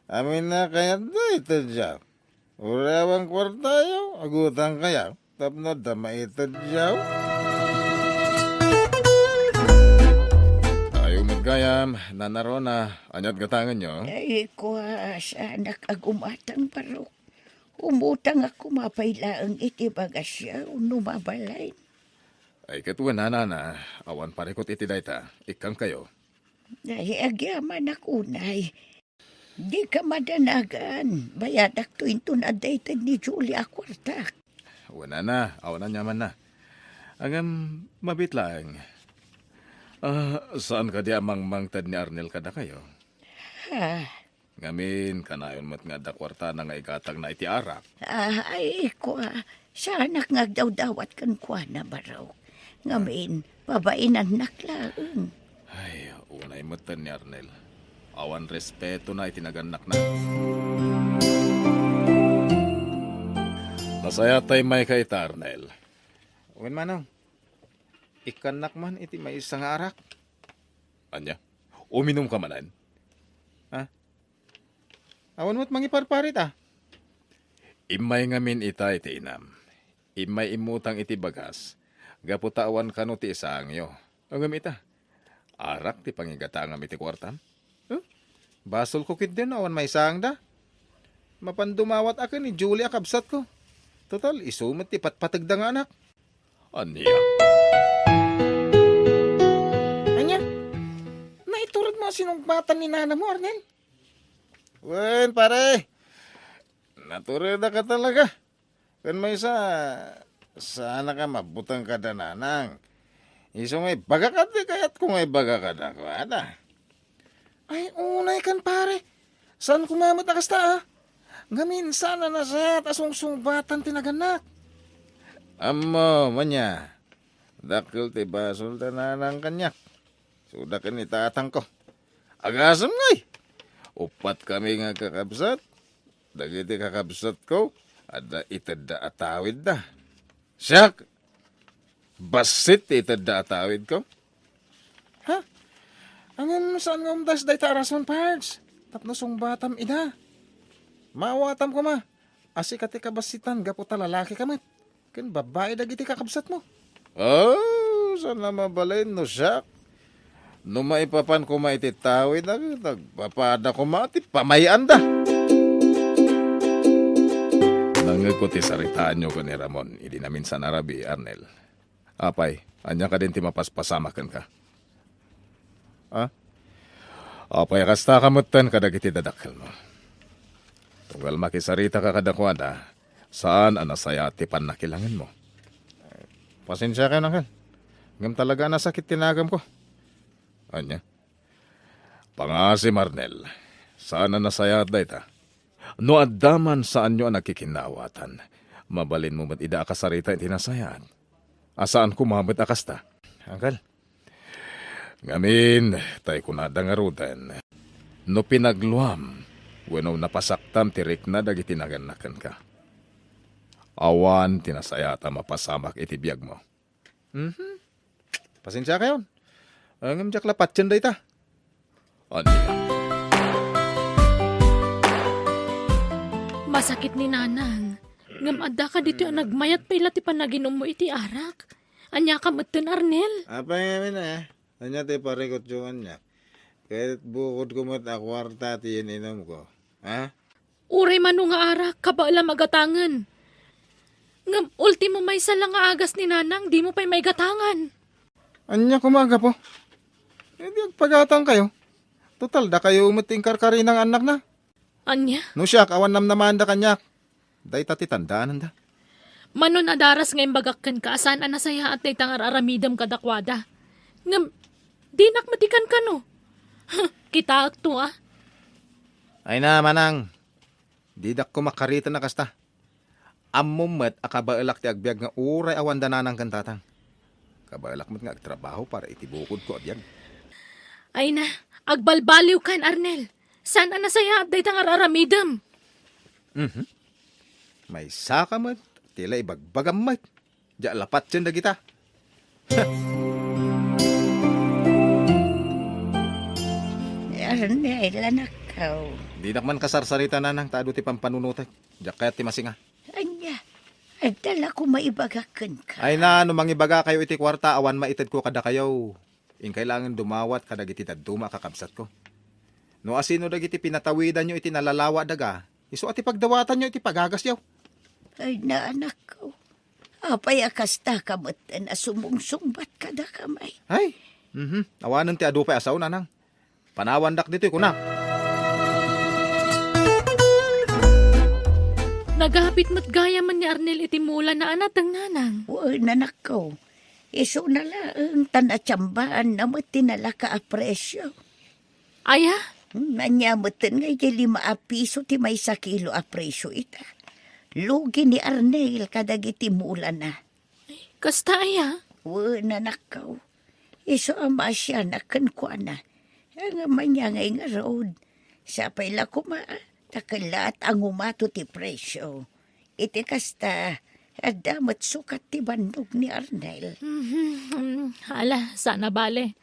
Aminna kayat dayta, Jack? Uray awan kuartayo, agutangkayo tapno adda maitedyo. Kayo met gayam, Nana Rona, ania't gatangenyo? Ay, kua, saanak a gumatang, Barok. Umutangak koma pay laeng iti bagasyo no mabalin. Ay, ket wen, Nana, awan parikut iti dayta. Ikkankayo. Ay, agyamanak unay. Dika madanagan. Bayadakto inton adda ited ni Julie a kuartak. Wen, Nana, awan aniamanna. Ngem, mabiit laeng. Ah, saan kadi a mangmangted ni Arnel kadakayo? Ha? Ngamin, kanayon met nga adda kuartana nga igatangna iti arak. Ah, ay, kua, saanak nga agdawdawat kenkuana, Barok. Ngamin, pabainannak laeng. Ay, unay metten ni Arnel. Awan respetona iti nagannakna. Nasayaat ta immayka ita, Arnel. Wen, Manong. Ikkannak man iti maysa nga arak. Ania? Uminumka manen? Ha? Awan met mangiparpar ita. Immay ngamin ita iti inam. Immay immutang iti bagas, gapu ta awan kano ti isaangyo. Ngem ita, arak ti pangigatangam iti kuartam. Huh? Basolko ketdi no awan maisaangda. Mapan dumawat a ken ni Julie a kabsatko. Total, isu met ti patpategda nga anak. Ania? Ania? Naituredmo a sinungbatan ni nanangmo, Arnel? Wen, pare. Naturedka talaga. Ken maysa, saanka a mabuteng kada nanang. Isu nga ibagak ti kayatko nga ibaga kadakuada. Ay, unay kan, pare. Saan koma met a kasta, a? Ngamin, saan a nasayaat a sungsungbatan ti nagannak. Ammom, ania, dakkel ti basol ti nanang kaniak. Suda ken ni tatangko. Agasem ngay! Uppat kami nga kakabsat. Dagiti kakabsatko, adda itedda a tawidda. Siak, bassit ti itedda a tawidko. Ha? Ngem saan nga umdas dayta a rason, Pards? Tapno sungbatam ida. Maawatam koma a sika ti kabassitan gapu ta lalakika met ken babbai dagiti kakabsatmo. Oh, saan a mabalin no siak? No maipapan koma iti tawid, ag-, nagpapada koma ti pamay-anda. Nangngegko ti saritaanyo ken ni Ramon idi naminsan a rabii, Arnel. Apay, ania kadin ti mapaspasamak kenka? Ha? Apay a kasta ka metten kadagiti dadakkelmo? Tunggal makisaritaka kadakuada, saan a nasayaat ti pannakilangenmo. Pasensiakayon, Angkel. Ngem talaga a nasakit ti naganko. Ania? Pangaasim, Arnel. Saan a nasayaat dayta. No adda man saanyo a nagkikinnaawatan, mabalinmo met ida a kasarita iti nasayaat. A saan koma met a kasta. Angkel. Ngamin, tay kunada ngaruden, no pinagluam, wenno napasaktam ti rikna dagiti nagannak kenka, awan ti nasayaat a mapasamak iti biagmo. Mhm. Pasensiakayon. Ngem diak la patien dayta. Ania? Masakit ni Nanang. Ngem adda kaditoy a nagmayat pay la ti panaginummo iti arak. Ania ka metten, Arnel? Apay ngamin a? Ania ti parikutyo kaniak? Ket bukodko met a kuarta ti in-inumko. Ha? Uray mano nga arak, kabaelam a gatangen. Ngem ultimo maysa la nga agas ni Nanang, dimo pay maigatangan. Ania koma a gapu? Eh, di agpagatangkayo. Total, dakayo met ti inkarkarina nga annakna. Ania? No siak, awan namnamaanda kaniak. Dayta ti tandaananda. Mano a daras nga imbagak kenka a saan a nasayaat dayta nga ar-aramidem kadakuada. Ngem, dinak met ikankano. Kitaekto, a. Ay na, manang. Didak koma kariten a kasta. Ammom met a kabaelak ti agbiag nga uray awanda nanang ken tatang. Kabaelak met nga agtrabaho para iti bukodko a biag. Ay na, agbalbaliwkan, Arnel. Saan a nasayaat dayta nga ar-aramidem? Mhm. Maysaka met ti la ibagbagam met. Diak la patien dagita. Arnel, anakko. Dinak man kasarsarita, nanang, ta adu ti pampanunotek. Diak kayat ti masinga. Ania? Adda la koma ibagak kenka. Ay na, no mangibagakayo iti kuarta, awan maitedko kadakayo. Inkay laengen dumawat kadagiti dadduma a kakabsatko. No asino dagiti pinatawidanyo iti nalalawa a daga, isu a ti pagdawatanyo iti pagagasyo. Ay na, anakko. Apay a kasta ka metten a sumungsungbat kadakami? Ay, mhm. Awanen ti adu pay a sao, nanang. Panawandak ditoy, kunak. Nagapit met gayam ni Arnel iti mulana a nateng, nanang. Wen, anakko. Isuna laeng ta natsambaan na met ti nalaka a presio. Aya? Hmm, ania metten nga idiay lima a piso ti maysa kilo a presio ita. Lugi ni Arnel kadagiti mulana. Kasta aya? Wen, anakko. Isu a maasianak kenkuana. Ngem ania ngay ngarud? Sapay la koma, ta kellaat a ngumato ti presio. Iti kasta, adda met sukat ti bannog ni Arnel. Mhm. Ala, saan a bale.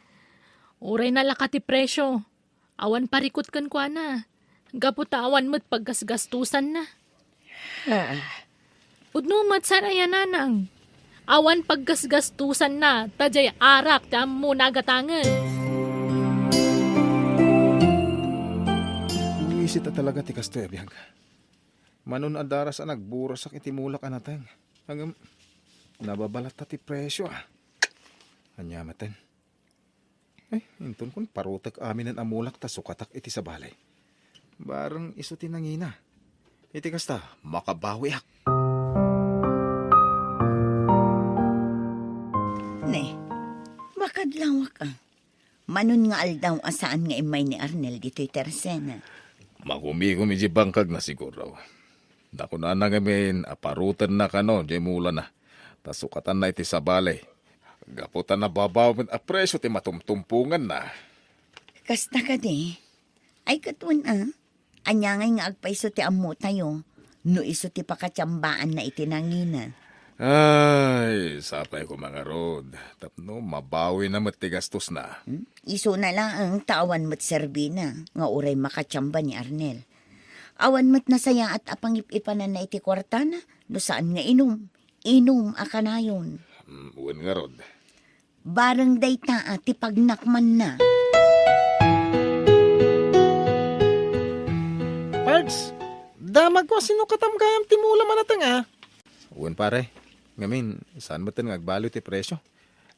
Uray nalaka ti presio, awan parikut kenkuana, gapu ta awan met paggasgastosanna. Ha? Pudno met, saan aya, nanang? Awan paggasgastosanna, ta diay arak ti ammona a gatangen. Buwisit a talaga ti kastoy a biag. Manon a daras a nagburasak iti mulak a nateng. Ngem, nababalatta ti presio, a. Ania metten? Ay, inton kun parutek aminen a mulak ta sukatak iti sabali. Bareng isu ti nangina. Iti kasta, makabawiak. Ne, makadlawak, a. Manon nga aldaw a saan nga immay ni Arnel ditoy tersena? Magumigom idiay bangkagna siguro. Nakunana ngamin a parutenna kano diay mulana, ta sukatanna iti sabali. Gapu ta nababaw met a presio ti matumtumponganna. Kasta kadi? Ay, ket wen, a? Ania ngay nga agpayso ti ammotayo no isu ti pakatsiambaanna iti nangina? Ay, sapay koma ngarud, tapno mabawina met ti gastosna. Hmm? Isuna laeng ta awan met serbina nga uray makatsiamba ni Arnel. Awan met nasayaat a pangip-ipananna iti kuartana no saan nga inum. Inum a kanayon. Hmm, wen ngarud. Bareng dayta a ti pagnakmanna. Damagko a sino katam gayam ti mulam a nateng, a? Wen, pare. Ngamin, saan metten nga agbaliw ti presio?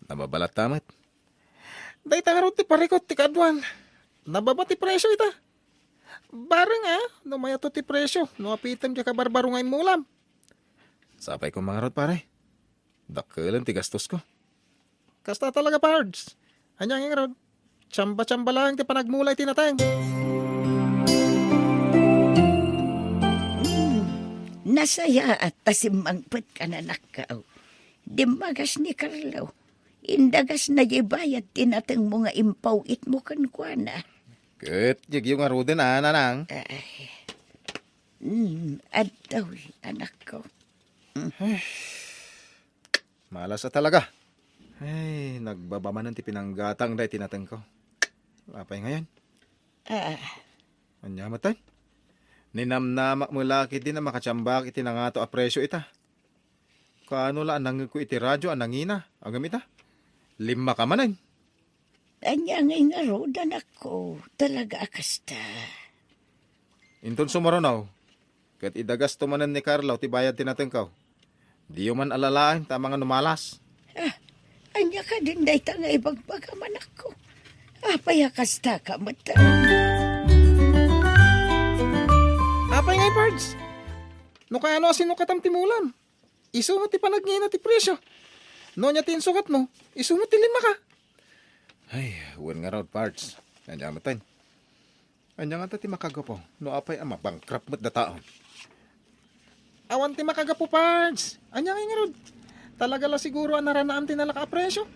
Nababalatta met. Dayta ngarud ti parikut ti kaaduan. Nababa ti presio ita. Bareng, a, no mayatto ti presio, no apitem diay kabarbaro nga immulam. Sapay koma ngarud, pare. Dakkelen ti gastosko. Kasta talaga, Pards. Ania ngay ngarud? Tsamba-tsamba laeng ti panagmula iti nateng. Hmm, nasayaat ta simmangpetka, anakko. Dimmagas ni Carlo. Indagasna diay bayad ti natengmo nga impaw-itmo kenkuana. Ket yegyo ngaruden, a, nanang? Ay. Hmm, adtoy, anakko. Malas a talaga. Ay, nagbaba manen ti pinanggatang dayta natengko. Apay ngayon? Ah. Ania metten? Ninamnamak met la ketdin a makatsambak iti nangato a presio ita. Kaano la a nangngegko iti radio a nangina, ngem ita, limmaka manen. Ania ngay ngarud, anakko, talaga a kasta. Inton sumuruno, ket idagasto manen ni Carlo ti bayad ti natengko. Diyo man alalaen ta amangan no malas. Ah, ania kadin dayta nga ibagbagam, anakko? Apay a kastaka met? Apay ngay, Pards? No kaano a sino katam ti mulam? Isu met ti panagngina ti presio. No ania ti insukatmo, isu met ti limmaka. Ay, wen ngarud, Pards. Ania metten? Ania ngata ti makagapu no apay a mabankrupt met dataon? Awan ti makagapu, Pards. Ania ngay ngarud? Talaga la siguro a naranaam ti nalaka a presio.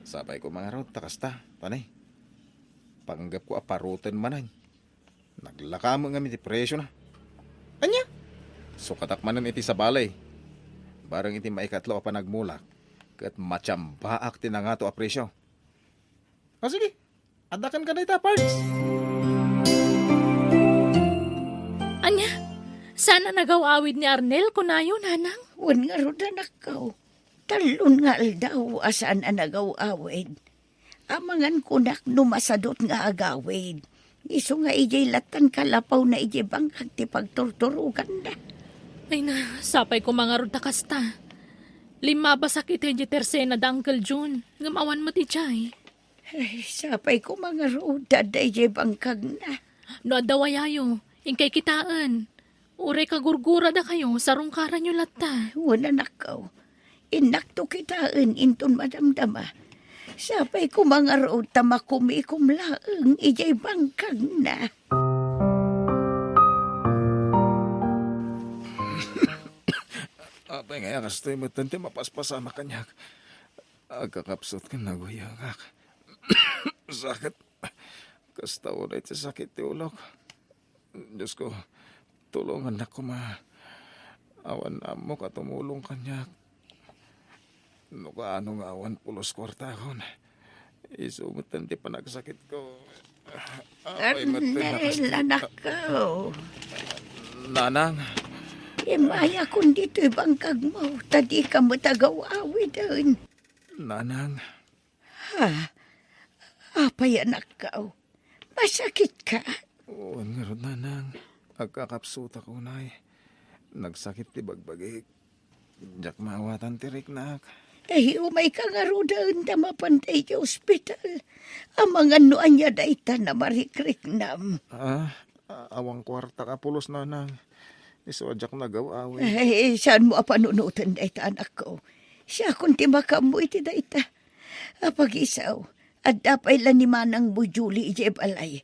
Sapay koma ngarud ta kasta, pane. Panggepko a paruten manen. Naglaka met ngamin ti presiona. Ania? Sukatak manen iti sabali. Bareng iti maikatlo a panagmulak, ket matsamba ak ti nangato a presio. O sige, adda kenka dayta, Pards. Ania? Saan a nagaw-awid ni Arnel, kunayo, nanang? Wen ngarud, anakko. Tallon nga aldaw a saan a nagaw-awid. Amangan kunak no masadut nga agawid. Isu nga idiay lattan kalapawna idiay bangkag ti pagturturoganna. Ay na, sapay koma ngarud ta kasta. Limmabasak iti idiay tersena da Uncle Jun, ngem awan met idiay. Ay, sapay koma ngarud ta adda idiay bangkagna. No adda wayayo, inkay kitaen. Uray kagurguradakayo, sarungkaranyo latta. Wen, anakko. Innakto kitaen inton madamdama. Sapay koma ngarud ta makumikom laeng idiay bangkagna. Apay ngay a kastoy metten ti mapaspasamak kaniak? Agkakapsut ken naguyengak. Sakit. Kasta unay ti sakit ti ulok. Diosko, tulongannak koma. Awan ammok a tumulong kaniak. No kaano nga awan pulos kuartakon, isu metten ti panagsakitko. Apay metten a Arnel, kasta? Anakko. Nanang. Immayakon ditoy bangkagmo, ta dika met agaw-awiden. Nanang. Ha? Apay, anakko? Masakitka? Wen ngarud, nanang. Agkakapsutak unay. Nagsakit ti bagbagik. Diak maawatan ti riknak. Ay, umayka ngaruden ta mapan daydiay ospital. Amangan no ania dayta a marikriknam. Ah, a-, awan kuartak a pulos, nanang. Isu a diak nagaw-awid. Ay, saanmo a panunoten dayta, anakko. Siakon ti makaammo iti dayta. Apagisaw, adda pay la ni manangmo Julie idiay balay.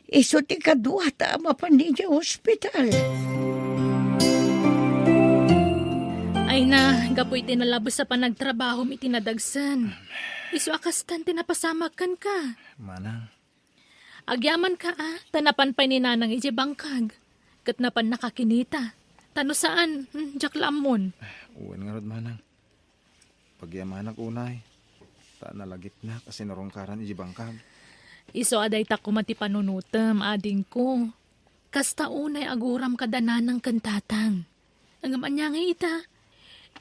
Isu ti kaduata a mapan idiay ospital. Ay na, gapu iti nalabes a panagtrabahom iti nadagsen. Isu a kastan ti napasamak kenka. Manang. Agyamanka a, ta napan pay ni nanang idiay bangkag. Ket napan nakakinita. Ta no saan, hmm, diak la ammon. Wen ngarud, manang. Pagyamanak unay, ta nalagipnak a sinarungkaran idiay bangkag. Isu a dayta koma ti panunotem, adingko. Kasta unay aguram kada nanang ken tatang. Ngem ania ngay ita?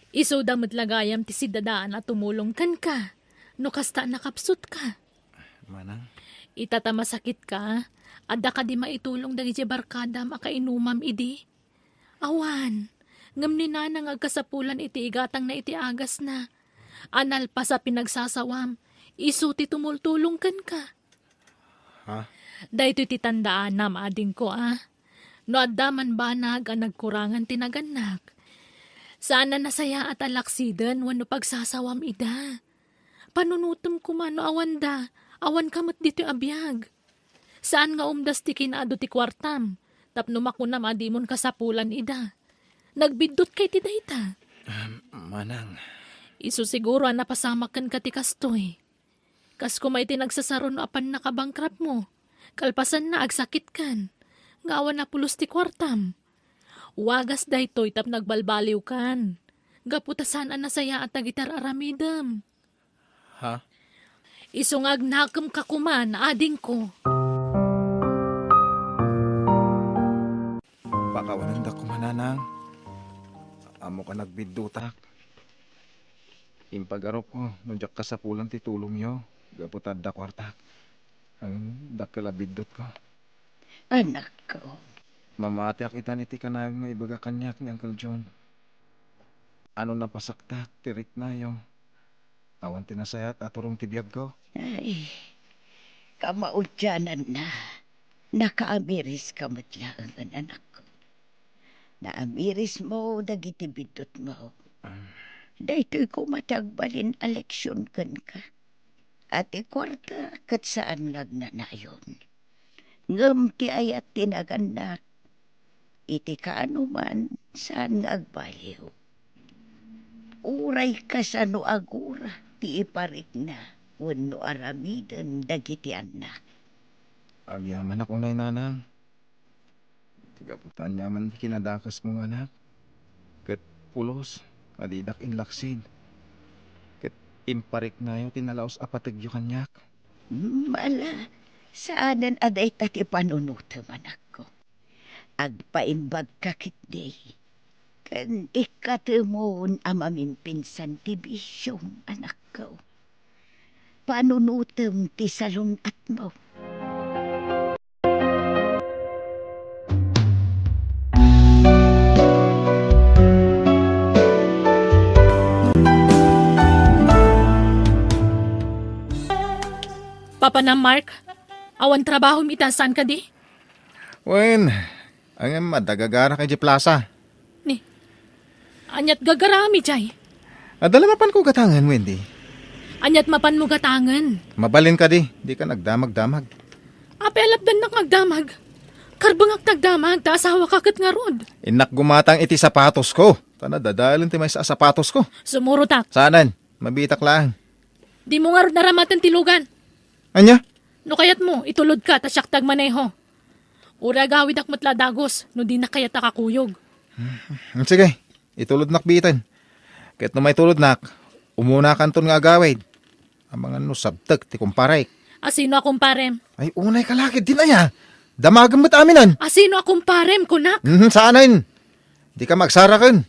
Isuda met la gayam ti sidadaan a tumulong kenka, no kasta a nakapsutka. Manang? Ita ta masakitka, adda kadi maitulong dagiti barkadam a kainumam idi? Awan, ngem ni Nana nga agkasapulan iti igatangna iti agasna. A nalpas a pinagsasawam, isu ti tumultulong kenka. Ha? Daytoy ti tandaanam, adingko, a. No adda man banag a nagkurangan ti nagannak, saan a nasayaat a laksiden wenno pagsasawam ida. Panunotem koma no awanda, awanka met ditoy a biag. Saan nga umdas ti kinaadu ti kuartam, tapno makunam a dimon kasapulan ida. Nagbiddutkayo iti dayta. Ahem, manang. Isu siguro a napasamak kenka ti kastoy. Kas koma iti nagsasarun a pannakabangkrapmo, kalpasanna agsakitkan, nga awan a pulos ti kuartam. Wagas daytoy tapno agbalbaliwkan. Gapu ta saan a nasayaat dagiti ar-aramidem. Ha? Isu nga agnakemka koman, adingko. Pakawanendak koma, nanang. Ammok a nagbiddutak. Impagarupko no diak kasapulan ti tulongyo gapu ta adda kuartak. Ang dakkel a biddutko. Anakko. Mamatiak itan iti kanayon nga ibaga kaniak ni Uncle John. Ano napasaktak ti riknayo? Awan ti nasayaat a turong ti biagko. Ay, kamaudiananna. Nakaamiriska met laengen, anakko. Naamirismo dagiti biddutmo. Ah. Daytoy koma ti agbalin a leksion kenka. A ti kuarta ket saan nga agnanayon. Ngem ti ayat ti nagannak, iti kaano man, saan nga agbaliw. Uray kasano agura ti iparikna wenno aramiden dagiti annak. Agyamanak unay, nanang. Ti gapu ta aniaman ti kinadakesmo nga anak, ket pulos nga didak inlaksid. Ket impariknayo ti nalaus a pategyo kaniak. Hmm, ala, saanen a dayta ti panunotem, anakko. Agpaimbagka ketdi, ken ikkatemon a mamimpinsan ti bisiom, anakko. Panunotem ti salun-atmo. Papanam, Mark, awan trabahom ita, saan kadi? Wen, ngem adda gagarak idiay plasa. Ni, aniat gagaram idiay? Adda la mapanko gatangen, Wendy. Aniat mapanmo gatangen? Mabalin kadi, dika nagdamag-damag. Apay a lapdannak nga agdamag? Karbengak ti agdamag, ta asawaka ket ngarud. Innak gumatang iti sapatosko, ta nadadaelen ti maysa a sapatosko. Sumurotak. Saanen, mabitak laeng. Dimo ngarud naramaten ti lugan. Ania? No kayatmo, itulodka ta siak ti agmaneho. Uray agawidak met la dagus no dinak kayat a kakuyog. Hmm, sige, itulodnak biiten. Ket no maitulodnak, umunakanton nga agawid. Amangan no sabtek ti kumparek. A sino a kumparem? Ay, unay ka la ketdin aya. Damagem met aminen. A sino a kumparem, kunak? Mhm, saanen. Dika magsaraken.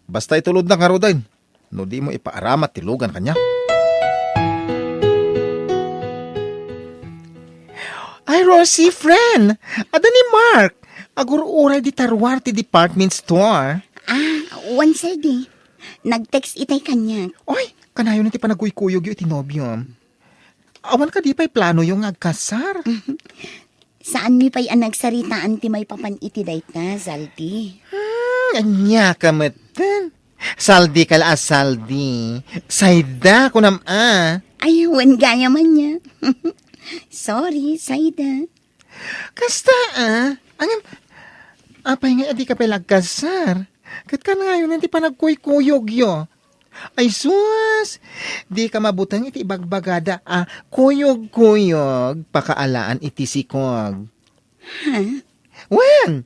Basta itulodnak ngaruden. No dimo ipaaramat ti lugan kaniak. Ay, Rosie, friend! Adda ni Mark! Agur-uray dita ruar ti department store. Ah, wen, Saldi. Nag-text itay kaniak. Oy, kanayon ti panagkuykuyogyo iti nobiom. Awan kadi pay planoyo nga agkasar? Saanmi pay a nagsaritaan ti maipapan iti dayta, Saldi. Hmm, ania ka metten? Saldi ka la a Saldi. Sayda, kunam a. Ay, wen gayam ania. Sorry, Sayda. Kasta a. Ngem, apay nga a dika pay la agkasar? Ket kanayon ti panagkuykuyogyo? Ay sus! Dika mabuteng iti ibagbagada a kuyog-kuyog pakaalaan iti sikog. Ha? Wen!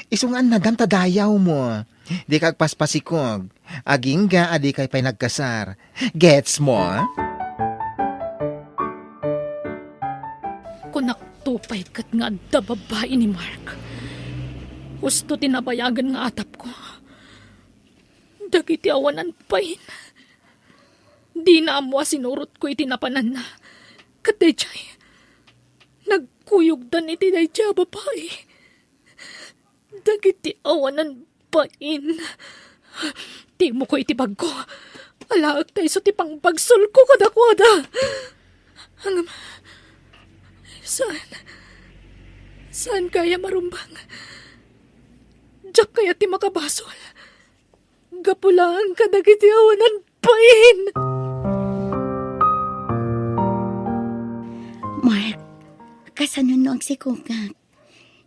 Isu nga annadam ta dayawmo. Dika agpaspasikog. Agingga a dikay pay nagkasar. Gets mo? Kunak to pay ket nga adda babai ni Mark. Husto ti nabayagen nga atapko. Dagiti awanan pay, dina ammo a sinurotko iti napananna. Ket daydiay, nagkuyogdan iti daydiay a babai. Dagiti awanan bain. Timoko iti bagko. Alaek ta isu ti pangbagsolko kadakuada. Ngem, saan, saan kaya marumbang? Diak kayat ti makabasol. Gapu laeng kadagiti awanan bain. Mark, kasano no agsikogak?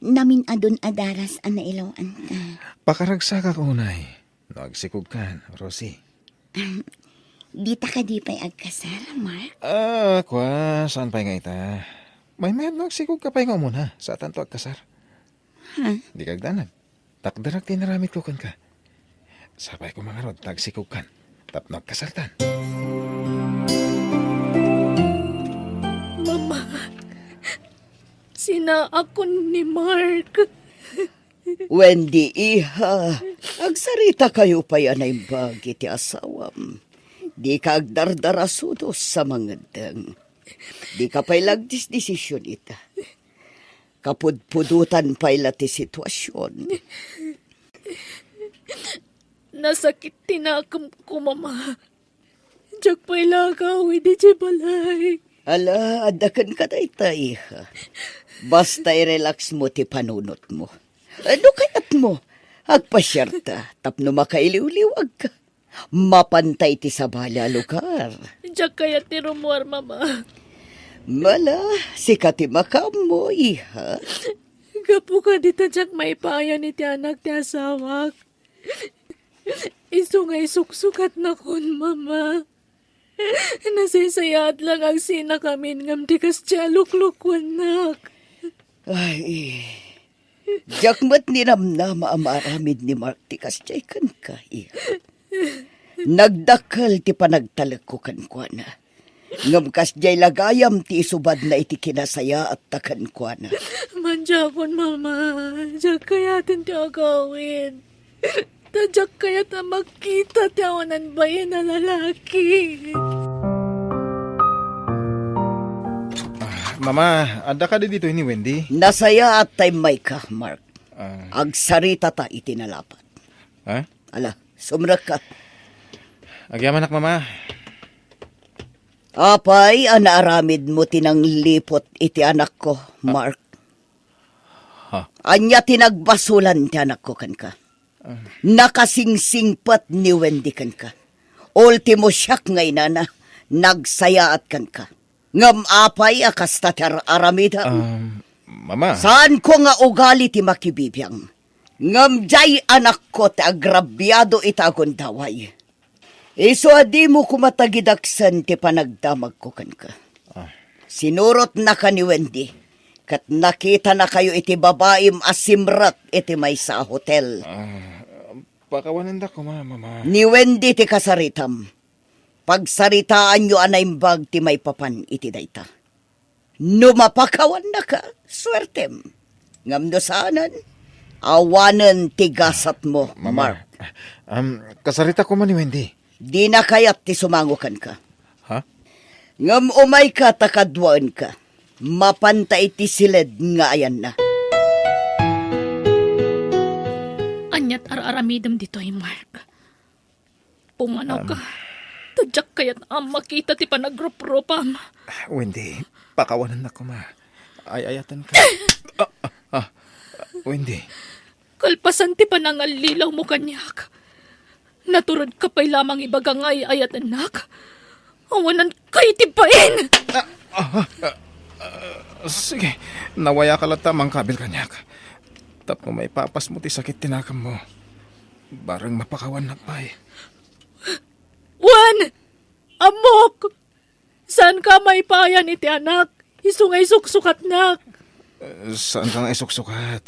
Namin-adun a daras a nailawanka. Pakaragsakak unay, no agsikogkan, Rosie. Dita kadi pay agkasar, Mark? Ah, kua, saan pay nga ita? Maymayat no agsikogka pay nga umuna, saantanto agkasar. Ha? Dika agdanag. Takderak ti inaramidko kenka. Sapay koma ngarud ta agsikogkan tapno agkasartan. Mama, sinaakon ni Mark. Wendy, iha, agsaritakayo pay a naimbag iti asawam. Dika agdardarasudos sa mangeddeng. Dika pay la agdisdesision ita. Kapudpudotan pay la ti situasion. Nasakit ti nakemko, Mama. Diak pay la agawid idiay balay. Ala, adda kenka dayta, iha. Basta i-relax mo ti panunotmo. No kayatmo, agpasiarta tapno makailiwliwagka. Mapanta iti sabali a lugar. Diak kayat ti rummuar, Mama. Mala, sika ti makaammo, iha. Gapu kadi ta diak maipayan iti anak ti asawak. Isu nga isuksukatnakon, Mama. Nasaysayaat lang agsinakamin ngem ti kasdiay a luklukuennak. Ay, diak met ninamnama a maaramid ni Mark ti kasdiay kenka, iha. Nagdakkel ti panagtalekko kenkuana. Ngem kasdiay la gayam ti isubadna iti kinasayaatta kenkuana. Madiakon, Mama. Diak kayaten ti agawid. Ta diak kayat a makita ti awanan bain a lalaki. Ah, Mama, adda kadi ditoy ni Wendy? Nasayaat ta immayka, Mark. Ah. Agsaritata iti nalapat. Ha? Ala, sumrekka. Agyamanak, Mama. Apay a naaramidmo ti nangliput iti anakko, Mark? Ha? Ania ti nagbasolan ti anakko kenka? Ah. Nakasingsingpet ni Wendy kenka. Ultimo, siak nga inana, nagsayaat kenka. Ngem apay a kasta ti ar-aramidem? Um, Mama. Saanko nga ugali ti makibibiang. Ngem diay anakko ti agrabiado ita a gundaway. Isu a dimo koma tagidaksen ti panagdamagko kenka. Ah. Sinurotnaka ni Wendy, ket nakitanakayo iti babaim a simrek iti maysa a hotel. Ah, pakawanendak koma, Mama. Ni Wendy ti kasaritam. Pagsaritaanyo a naimbag ti maipapan iti dayta. No mapakawannaka, suertem. Ngem no saanen, awanen ti gasatmo, Mama, Mark. Um, kasarita koma ni Wendy. Dina kayat ti sumango kenka. Ha? Ngem umayka ta kaduaenka. Mapanta iti siled nga ayanna. Aniat ar-aramidem ditoy, Mark? Pumanawka. Um. Ta diak kayat a makita ti panagruprupam. Wendy, pakawanennak koma. Ay-ayatenka. Ah, ah, ah. Wendy. Kalpasan ti panangallilawmo kaniak, naturedka pay lamang ibaga nga ay-ayatennak. Awananka iti bain! Ah, ah, ah, ah, sige, nawayaka latta a mangkabil kaniak. Tapno maipapasmo ti sakit ti nakemmo. Bareng mapakawannak pay. Wen! Ammok! Saanka a maipayan iti anak, isu nga isuksukatnak. Eh, saanka nga isuksukat?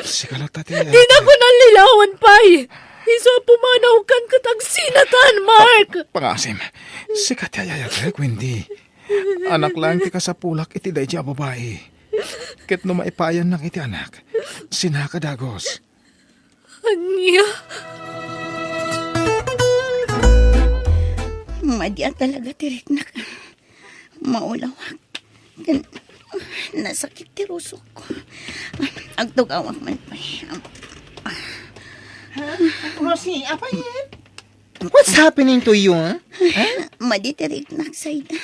Sika latta ti... Dinakon allilawan pay! Isu a pumanawkan ket agsinatan, Mark! Pa-, pangasim, sika ti ayayatek, Wendy. Anak laeng ti kasapulak iti daydi a babai. Ket no maipayannak iti anak, sinaka dagus. Ania? Madi a talaga ti riknak. Maulawak. Ken, Nasakit ti rusokko. Agtugawak man pay. Rosie, apay? What's happening to you, ha? Madi ti riknak, Sayda.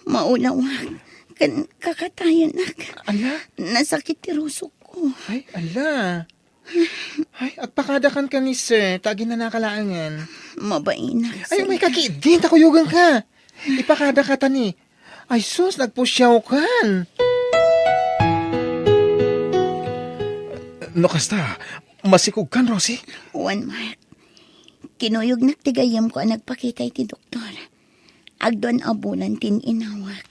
Maulawak. Ken kakatayenak. Ala? Nasakit ti rusokko. Ay, ala. Ay, agpakadakan ka ni sir, ta aginanaka laengen. Mabainak, Ay, may Sayda. Kaki, din, ta kuyogan ka. Ipakada ka ta ni. Ay, sus, nagpusiawkan. No kasta, masikogkan, Rosie? Wen, Mark. Kinuyognak ti gayyemko a nagpakita iti doktor. Agduan a bulan ti in-inawak.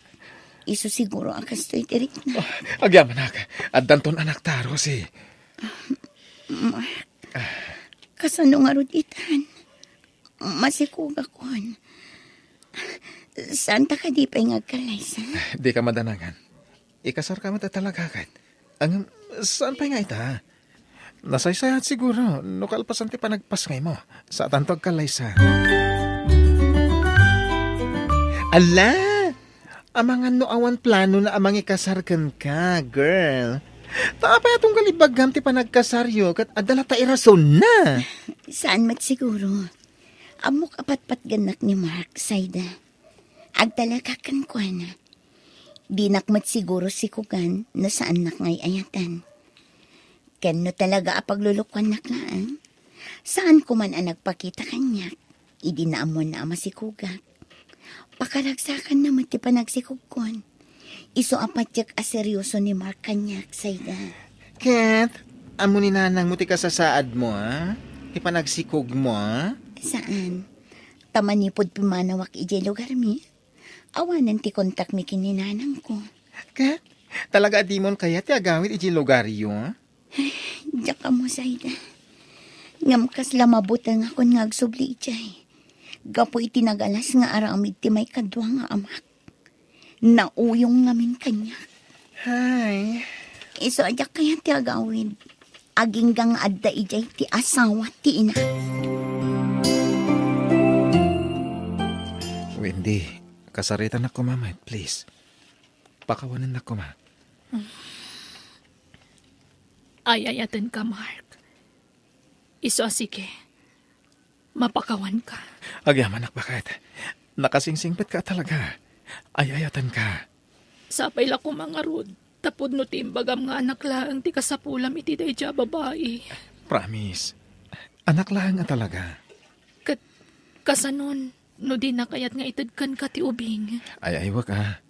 Isu siguro a kastoy ti rikna. Ah, agyamanak. Addanton anakta, Rosie. Mark, kasano ngarud itan? Masikogakon. Saanta kadi pay nga agkallaysa? Dika madanangan. Ikasarka met a talaga ket. Ngem, saan pay nga ita? Nasaysayaat siguro no kalpasan ti panagpasngaymo. Saanto agkallaysa. Ala! Amangan no awan planona a mangikasar kenka, girl. Ta apay a tunggal ibaggam ti panagkasaryo ket adda latta irasonna? Saan met siguro. Ammok a patpatgennak ni Mark, Sayda. Agtalekak kenkuana. Dinak met siguro sikogan no saannak nga ay-ayatan. Ken no talaga a paglulukuannak laeng, saanko man a nagpakita kaniak idi naammoanna a masikogak. Pakaragsakanna met ti panagsikogkon. Isu a patiek a serioso ni Mark kaniak, Sayda. Ket, ammo ni nanangmo ti kasasaadmo, a? Ti panagsikogmo, a? Saan. Ta manipud pimmanawak idiay lugarmi, awanen ti kontakmi ken ni nanangko. Ket, talaga a dimon kayat ti agawid idiay lugaryo, a? Diak ammo, Sayda. Ngem kasla mabutengakon nga agsubli idiay. Gapu iti nagalas nga aramid ti maikadua nga amak. Nauyong ngamin kaniak. Hay. Isu a diak kayat ti agawid. Agingga nga adda idiay ti asawa ti ina. Wendy, kasaritanak koma met, please. Pakawanennak koma. Ay-ayatenka, Mark. Isu a sige. Mapakawanka. Agyamanak baket. Nakasingsingpetka a talaga. Ay-ayatenka. Sapay la koma ngarud, ta pudno ti imbagam nga anak laeng ti kasapulam iti daydiay a babai. Promise. Anak laeng a talaga. Ket, kasanon, no dina kayat nga ited kenka ti ubing? Ay-aywek a.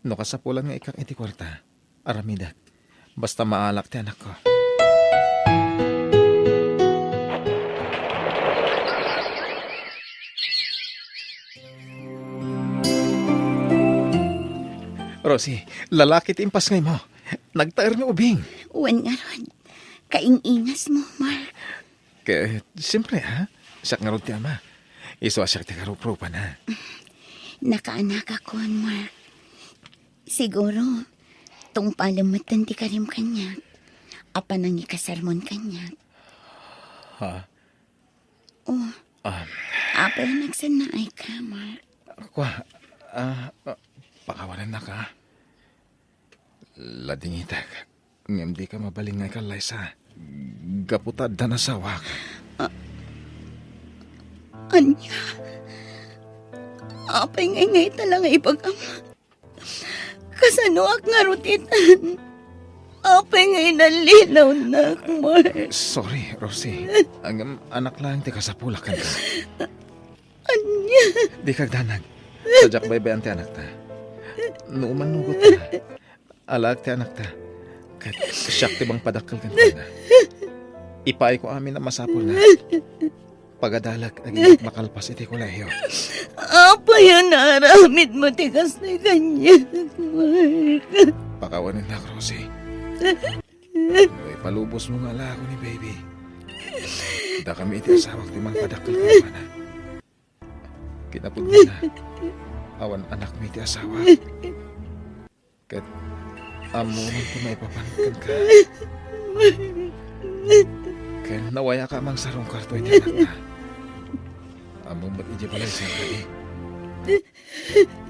No kasapulan nga ikkak iti kuarta, aramidek. Basta maalak ti anakko. Rosie, lalaki ti impasngaymo. Nagtaermi ubing. Wen ngarud, kaing-ingasmo, Mark. Ket, siyempre, ha? Siak ngarud ti ama. Isu a siak ti karuprupana. Nakaanakakon, Mark. Siguro, tungpalem metten ti karim kaniak. A panangikasarmon kaniak. Ha? Oh. Um. Apay a nagsannaayka, Mark? Kua, ah, ah, pakawanennak, ha? Ladingitek. Ngem dika mabalin nga ikallaysa. Gapu ta addan asawak. A-, ania? Apay ngay nga ita la nga ibagam? Kasanoak ngarud itan? Apay nga inallinawnak, Mark? Sorry, Rosie. Ngem anak laeng ti kasapulak kenka. Ania? Dika agdanag. Sadiak baybay-an ti anakta. No umannugotka, alaek ti anakta. Ket siak ti mangpadakkel kenkuana. Ipaayko amin a masapulna. Pagadalek agingga makalpas iti kolehiyo. Apay a naaramidmo ti kastoy kaniak, Mark? Pakawanennak, Rosie. No ipalubosmo nga alaekon ni baby, dakami iti asawak ti mangpadakkel kenkuana. Kinapudnona, awan anakmi ti asawak. Ket ammo man ti maipapan kenka. Ken nawayaka a mangsarungkarto iti anakna. Ammom met idiay balay, sir, kadi?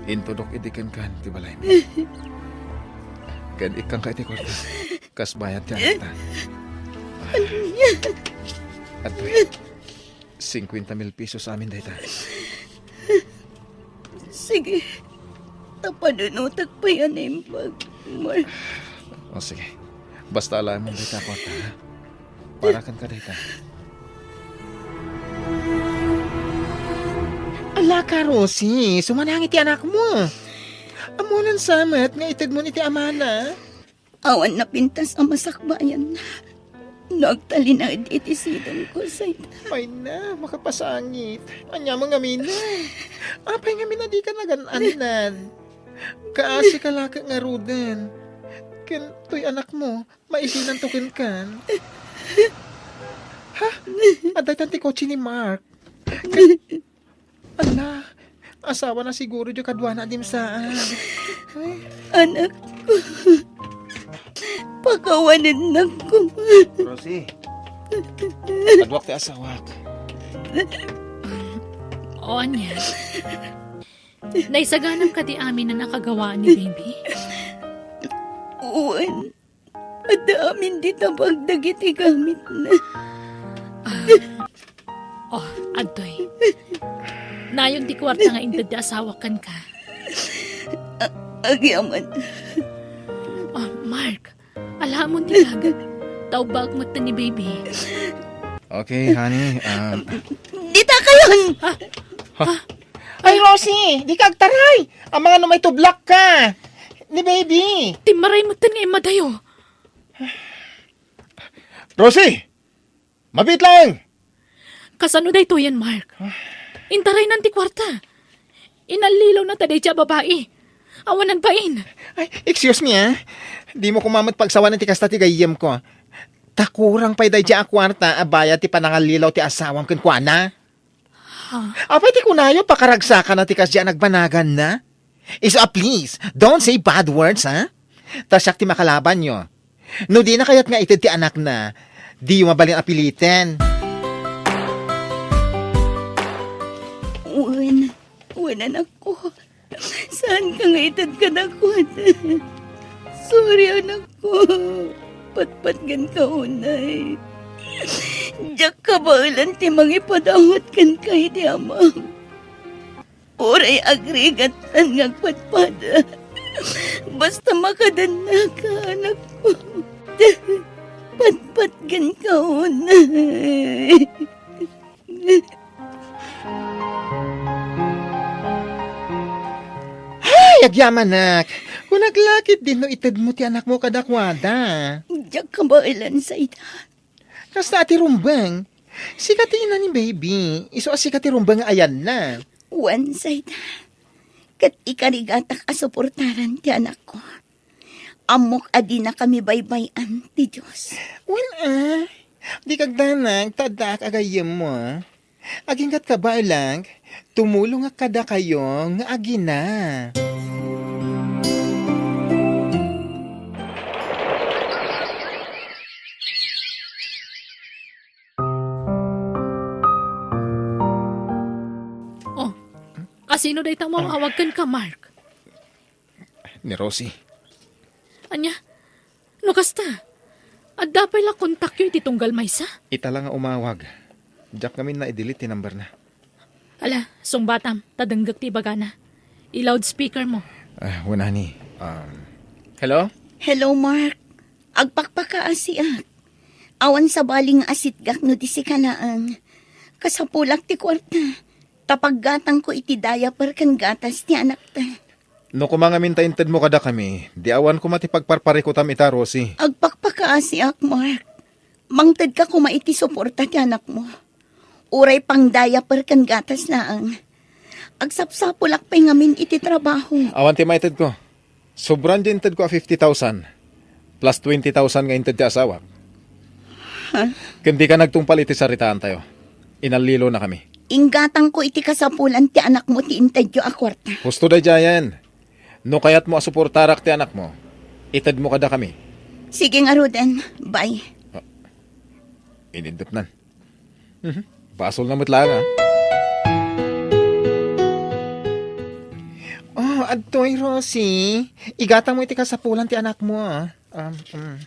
Intudok idi kenkan ti balaymi. Ken ikkangka iti kuarta. Kas bayad ti anakta. Adtoy. Cincuenta mil pesos amin dayta. Sige. Ta panunotek pay a naimbag, Mark. O, sige. Basta alaem dayta a kuarta, ha? Para kenka dayta. Ala ka, Rosie, sumanang iti anakmo. Ammonan sa met nga itedmon iti amana. Awan napintas a masakbayan no agtalinaed iti sidongko, Zayda. Ay na, makapasangit. Ania man ngamin? Apay ngamin a dika nagan-annan? Kaasi ka laket ngaruden. Ken toy anakmo, maisinanto kenkan. Ha? Adda itan ti kotse ni Mark. Ala, asawana siguro diay kaduana a dimsaan. Ay. Anakko, pakawanennakon. Rosie, kaduak ti asawak. O, ania? Naisaganam kadi amin a nakagawaan ni baby? Wen, adda amin dita bag dagiti gamitna. Ah. Oh, adtoy. Nayon ti kuarta nga inted ti asawak kenka. A-, agyaman. Oh, Mark, alaem ti gaga. Taubaek met ni baby. Okay, honey. Um, Dita kayon! Ha? Ha? Ay, Rosie, dika agtaray! Amangan no maitublak ka ni baby. Timmaray met nga immadayo. Rosie! Mabiit laeng! Kasano daytoyen, Mark? Intaraynan ti kuarta. Inallilawna ta daydiay a babai. Awan nagbain. Ay, excuse me, ah. Dimo koma met pagsawanen ti kasta ti gayyemko. Ta kurang pay daydiay a kuarta a bayad ti panangallilaw ti asawam kenkuana. Ha? Apay ti kunayo, pakaragsakana ti kasdiay a nagbanaganna? Isu a, please, don't say bad words, ha? Ta siak ti makalabanyo. No dina kayat nga ited ti anakna, diyo mabalin a piliten. Wen, wen, anakko. Saanka nga ited kadakuada. Sorry, anakko. Patpatgenka unay. Diak kabaelan ti mangipadawat kenka iti amam. Uray agrigattan nga agpadpada. Basta makadannaka, anakko. Patpatgenka unay. Ay, agyamanak! Kunak la ketdin no itedmo ti anakmo kadakuada. Diak kabaelan, Zayda. Kasta a ti rumbeng. Sika ti ina ni baby. Isu a sika ti rumbeng nga ayanna. Wen, Zayda. Ket ikarigatak a suportaran ti anakko. Ammok a dinakami baybay-an ti Dios. Wen a, dika agdanag ta addaak a gayyemmo, a. Aginggatka baelan, tumulongak kadakayo nga agina. Oh, asino dayta a mawawag kenka, Mark? Ni Rosie. Ania? No kasta, adda pay la kontakyo iti tunggal maysa? Ita la nga umawag. Diak ngamin na-delete ti number na. Ala, sungbatam, ta denggek ti ibagana. I-loudspeaker mo. Ah, wen, honey. Um, hello? Hello, Mark. Agpakpakaasiak. Awan sabali nga asitgak no di sika laeng. Kasapulak ti kuarta. Ta paggatangko iti diaper ken gatas ti anakta. No koma ngamin ta intedmo kadakami, di awan koma ti pagparparikutam ita, Rosie. Agpakpakaasiak, Mark. Mangtedka koma iti suporta ti anakmo. Uray pang diaper ken gatas laeng. Agsapsapulak pay ngamin iti trabaho. Awan ti maitedko. Sobran di intedko a fifty thousand, plus twenty thousand nga inted ti asawak. Ha? Ken dika nagtungpal iti saritaantayo. Inallilonakami. Inggatangko iti kasapulan ti anakmo ti intedyo a kuarta. Husto daydiayen. No kayatmo a suportarak ti anakmo, itedmo kadakami. Sige ngaruden. Bye. Ah, inindepnan. Mhm. Basolna met laeng, ah. Oh, Adtoy, Rosie. Igatam mo iti kasapulan ti anakmo, ah. Um, mm.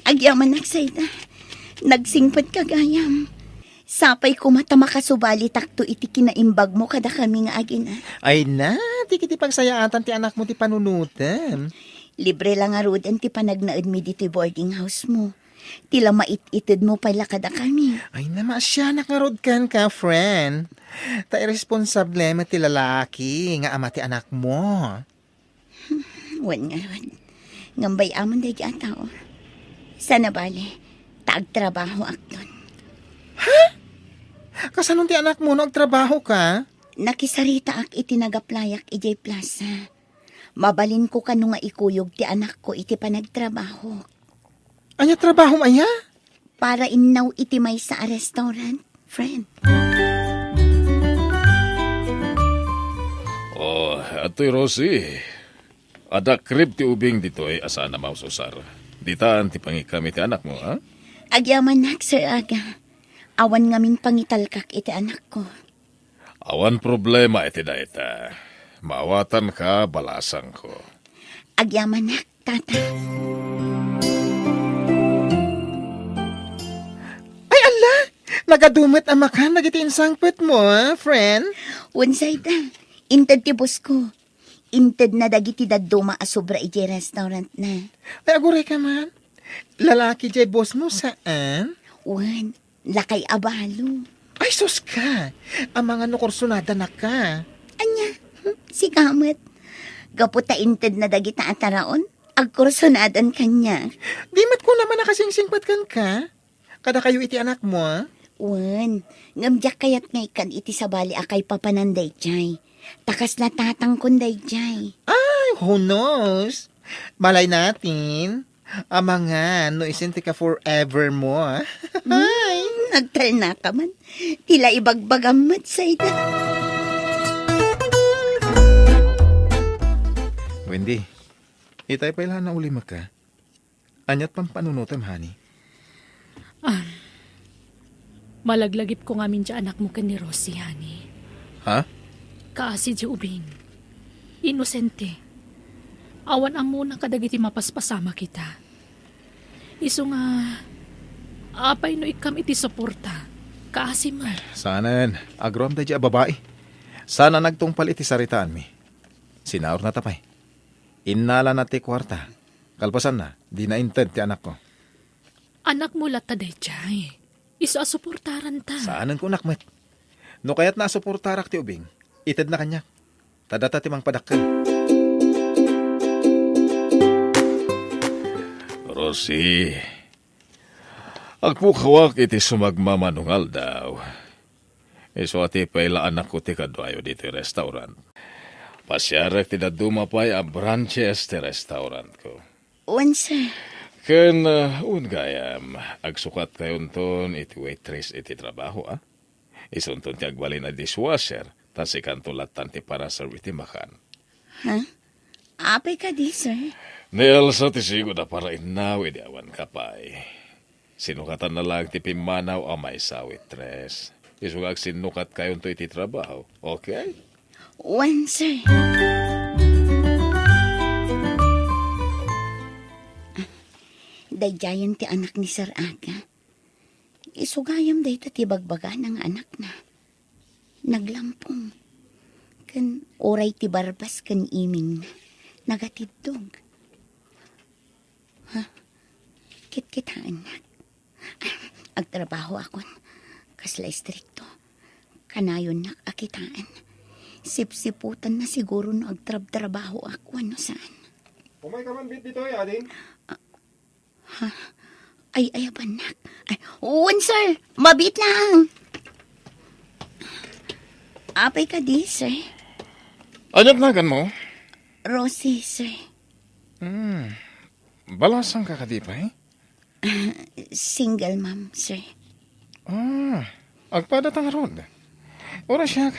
Agyamanak, Zayda. Nagsingpet ka gayam. Sapay koma ta makasubalitakto iti kinaimbagmo kadakami nga agina. Ay na, ti kiti pagsayaatan ti anakmo ti panunotem. Libre la ngaruden ti panagnaedmi ditoy boarding house mo. Ti la mait-itedmo pay la kadakami. Ay na, maasianak ngarud kenka, friend. Ta irresponsable met ti lalaki nga ama ti anakmo. Wen ngarud. Ngem bay-amon daydi a tao. Sana bale, ta agtrabahoakton. Ha? Kasano ti anakmo no agtrabahoka? Nakisaritaak iti nagaplayak idiay plaza. Mabalinko kano nga ikuyog ti anakko iti panagtrabaho. Ania trabahom aya? Para innaw iti maysa a restaurant, friend. Oh, adtoy, Rosie. Adda krib ti ubing ditoy a saan a maususar. Ditan ti pangikkam iti anakmo, ha? Agyamanak, Sir Aga. Awan ngamin pangitalkak iti anakko. Awan problema iti dayta. Maawatanka, balasangko. Agyamanak, Tata. Ay, alla! Nagadu met a makan dagiti insangpetmo, ah, friend? Wen, Zayda. Inted ti boss ko. Intedna dagiti dadduma a sobra idiay restaurantna. Ay, aguray ka man. Lalaki diay boss mo, saan? Wen, lakay a balo. Ay, sus ka! Amangan no kursunada na ka. Ania? Hmm, sika met. Gapu ta intedna dagita a taraon, agkursunadan kaniak. Di met ko naman nakasingsingpet kenka? Kadakayo iti anakmo, ah? Wen, ngem diak kayat nga ikkan iti sabali a kaipapanan daydiay. Ta kasla tatangkon daydiay. Ay, who knows? Malay natin. Amangan no isin ti ka-forever mo, ah. Ay, nagtalna ka man. Ti la ibagbagam met, Zayda. Wendy, itay pay la a naulimek ka. Aniat pampanunotem, honey? Ah, malaglagipko ngamin ti anakmo ken ni Rosie, honey. Ha? Kaasi ti ubing. Inosente. Awan ammona kadagiti mapaspasamak ita. Isu nga, apay no ikkam iti suporta? Kaasi met. Saanen, agraman daydi a babai. Saan a nagtungpal iti saritaanmi. Sinaurna ta pay. Innalana ti kuarta. Kalpasanna, dina inted ti anakko. Anakmo latta daydiay. Isu a suportaranta. Saanen kunak met. No kayatna a suportarak ti ubing, itedna kaniak. Ta data ti mangpadakkel. Rosie, agpukawak iti sumagmamano nga aldaw. Isu a ti pay la anakko ti kaduayo ditoy restaurant. Pasiarek ti dadduma pay a branches ti restaurantko. Wen, sir. Ken, uh, un gayam, agsukatkayonton iti waitress iti trabaho, ah? Isunton ti agbalin a dishwasher, ta sikanto lattan ti para-serve iti makan. Ha? Apay kadi, sir? Ni Elsa ti sigud a parainnaw idi awan ka pay. Sinukatanna laeng ti pimmanaw a maysa a waitress. Isu nga agsinnukatkayonto iti trabaho. Okay? Wen, sir. Daydiayen ti anak ni Sir Aga. Isu gayam dayta ti bagbagana nga anakna. Naglampong. Ken uray ti barbas ken imingna, nagatiddog. Ha? Kitkitaennak. Agtrabahoakon. Kasla istrikto. Kanayonnak a kitaen. Sipsiputanna siguro no agtrabtrabahoak wenno saan. Umay ka man bit ditoy, ading? Ha? Ay, ay, abannak. Ay, wen, sir. Mabiit lang. Apay kadi, sir? Aniat naganmo? Rosie, sir. Hmm. Balasang ka kadi pay? Single mom, sir. Ah, agpadata ngarud. Uray siak,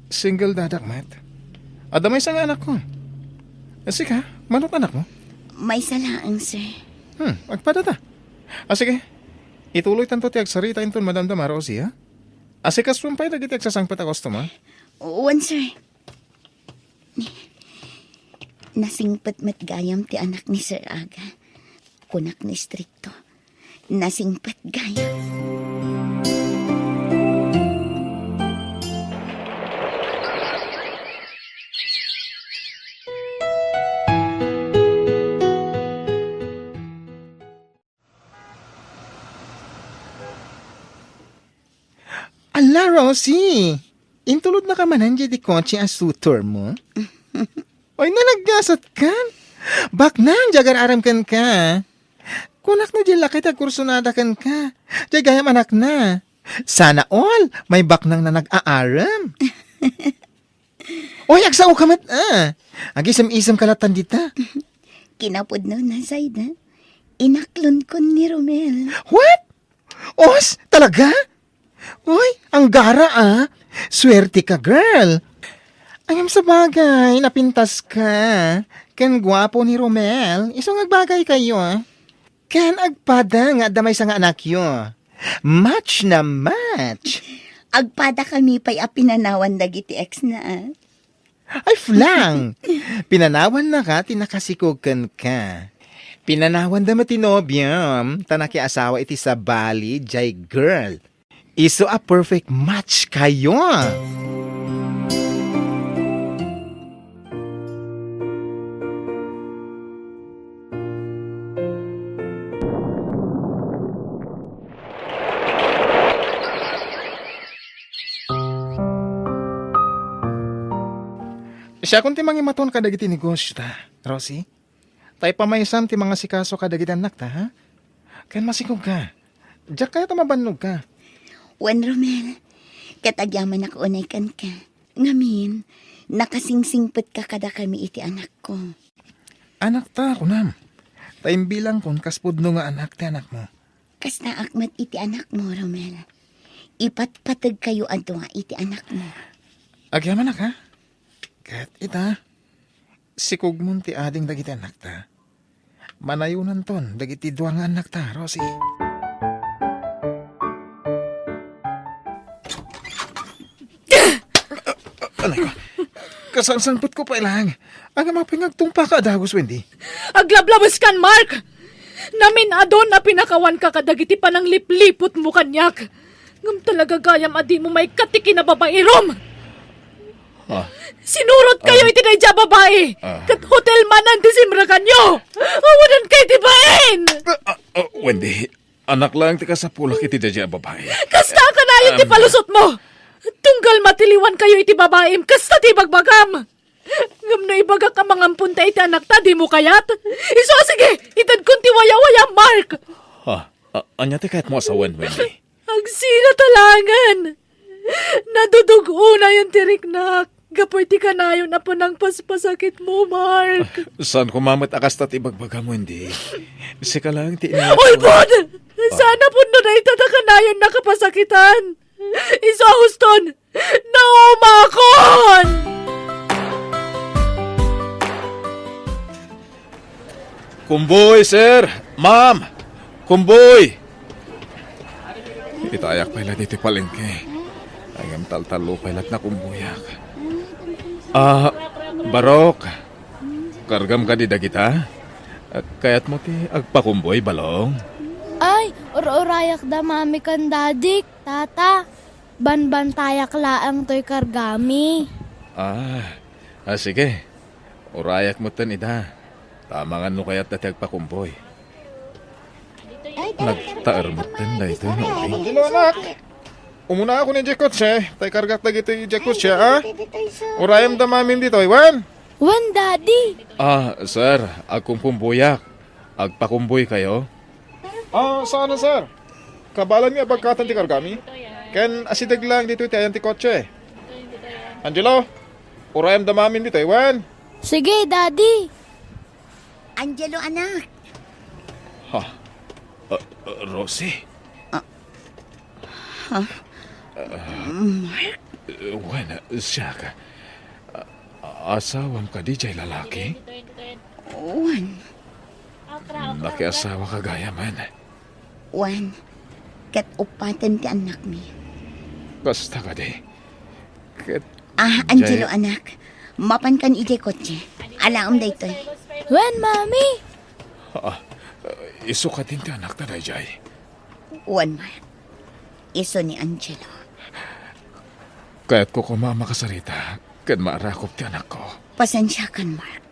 single dadak met. Adda maysa nga anakko. Sika, manok anakmo? Maysa laeng, sir. Hmm, agpadata. Ah, sige. Ituloytanto ti agsarita inton madamdama, Rosie, ha? Asikasuem pay dagiti agsasangpet a customer. Wen, sir. Ni, Nasingpet met gayam ti anak ni Sir Aga. Kunak ni Stricto, nasingpet gayam. Ala, Rosie! Intulodnaka manen diay kotse a suitormo? Oy, nalaggasatkan! Baknang diay agar-arem kenka. Kunak no diay laki ti agkursunada kenka. Diay gayam anakna. Sana all, may baknang na nag-aarem. Oy, agsaoka met, a. Agisem-isemka latan dita. Kinapudno na, Zayda. Inaklonkon ni Romel. What? Os, talaga? Uy, anggara, a. Suerteka, girl. Ngem sabagay, napintaska. Ken guapo ni Romel. Isu nga agbagaykayo, a. Ken agpada nga adda maysa nga anakyo. Match na match. Agpadakami pay a pinanawan dagiti ex na, a. Ay, flang! Pinanawannaka ti nakasikog kenka. Pinanawanda met ti nobiom, ta nakiasawa iti sabali, jay girl. Isu a perfect match kayo. Siakon ti mangimaton kadagiti negosio ta, Rosie. Tay pamaysam ti mangasikaso kadagiti annakta, ha? Ken masikogka. Diak kayat a mabannogka. Wen, Romel, ket agyamanak unay kenka. Ngamin, nakasingsingpetka kadakami iti anakko. Anakta, kunam. Ta imbilangkon kas pudno nga anak ti anakmo. Kastaak met iti anakmo, Romel. Ipatpategkayo a dua iti anakmo. Agyamanak, ha? Ket ita, sikogmon ti ading dagiti annakta. Manayonanton dagiti dua nga annakta, Rosie. Anay ko. Kasangsangpetko pay lang. Ang amapay nga agtungpaka a dagus, Wendy. Aglablabeskan, Mark! Namin-adon a pinakawanka kadagiti panangliplipotmo kaniak. Ngem talaga gayam a dimo maikkat ti kinababairom. Ah. Sinurotkayo Ah. iti daydiay a babai. Ah. Ket hotel manen ti simrekanyo. Awanan kay ti bain. Ah, ah, ah, Wendy, anak lang ti kasapulak iti daydiay a babai. Kasta a kanayon ti Um. palusotmo. Tunggal matiliwankayo iti babaim, kasta ti ibagbagam. Ngem no ibagak a mangampunta iti anakta, dimo kayat? Isu a sige, itedkon ti wayawayam, Mark. Ah, ah, ania ti kayatmo a sawen, Wendy? Agsina ta laengen. Nadudug-onayon ti riknak gapu iti kanayon a panangpaspasakitmo, Mark. Saan koma met a kasta ti ibagbagam, Wendy. Sika lang ti ina-, Ulbod! Ah. Saan a pudno dayta ta kanayon nakapasakitan. Isu a huston, naumakon! Kumboy, sir! Ma'am! Kumboy! Itayak pay la ditoy palengke. Ngem taltallo pay la't nakumboyak. Ah, Barok! Kargam kadi dagita? Kayatmo ti agpakumboy, Balong? Ay, ur-urayak da mami ken dadik, tata. Banbantayak laeng toy kargami. Ah, ah, sige. Urayak metten ida. Tamangan no kayat ti agpakumboy. Nagtaer metten daytoy nga ubing. Angelo, anak! Umuna ako ni Jay kotse, tay kargak dagiti Jay kotse, a? Urayem da mamin ditoy, wen? Wen, Daddy. Ah, sir, agkumkumboyak. Agpakumboy kayo? Ah, saan, sir? Kabalan nga abagkatan ti kargami. Ken asideg lang ditoy ti ayan ti kotse. Angelo, urayem da mamin ditoy, wen? Sige, Daddy. Angelo, anak. Ha? Ah, ah, Rosie? Ah. Ha? Mark? Eh, wen, siak. Ah, asawam kadi jay lalaki? Wen. Nakiasawa ka gayam, wen? Wen. Ket uppaten ti annakmi. Kasta kadi. Ket Ah, Angelo, jay- anak. Mapankan idiay kotse. Alaem daytoy. Wen, Mami? Ah, isu kadin ti anakta daydiay? Wen, Mark. Isu ni Angelo. Kayatko koma a makasarita ken maarakop ti anakko. Pasensiakan, Mark.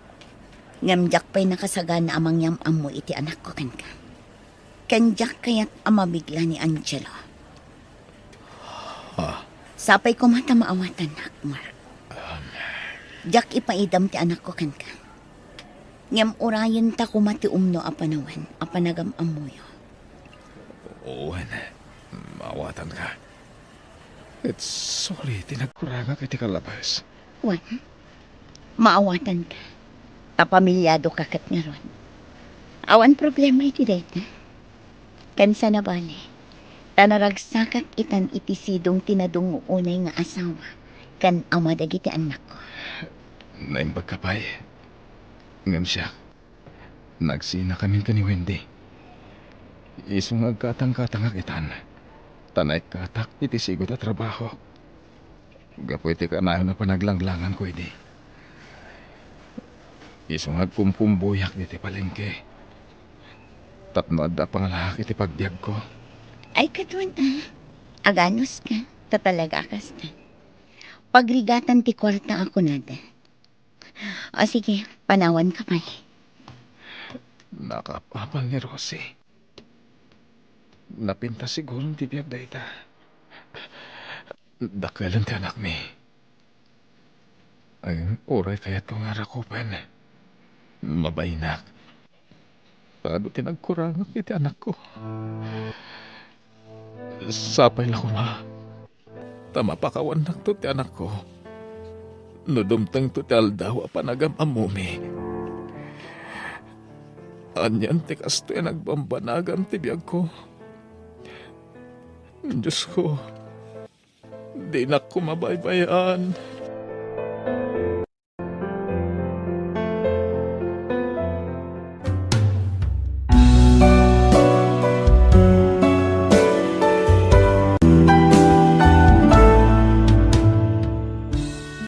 Ngem diak pay nakasagana a mangyam-ammo iti anakko kenka. Ken diak kayat a mabigla ni Angelo. Ah. Sapay koma ta maawatannak, Mark. Diak ipaidam ti anakko kenka. Ngem urayen ta koma ti umno a panawen a panagam-ammoyo. Wen, maawatanka. Ket sorry ti nagkurangak iti kalabas. Wen, maawatanka. Ta pamiliadoka ket ngarud. Awan problema iti dayta. Ken sana bale, ta naragsakak itan iti sidong ti nadungngo unay nga asawa ken ama dagiti annakko. Naimbagka pay. Ngem siak, nagsinakamin ken ni Wendy. Isu nga agkatangkatangak itan, ta naikkatak iti sigud a trabaho. Gapu iti kanayon a panaglanglanganko idi. Isu nga agkumkumboyak iti palengke. Tapno adda pangalaak iti pagbiagko. Ay, kaduan, ah. Aganos ka. Ta talaga kasta. Pagrigatan ti kwarta a kunada. O sige, panawan ka pay. Nakaapapal ni Rosie. Napintas siguro ti biag dayta. Dakkel ti anakmi. Ay, uray kayatko nga rakupen. Mabainak. Adu ti nagkurangak iti anakko. Sapay la koma ta mapakawannakto ti anakko no dumtengto ti aldaw a panagam-ammomi. Anian ti kastoy a nagbambanagam ti biagko? Diosko, dinak koma baybay-an.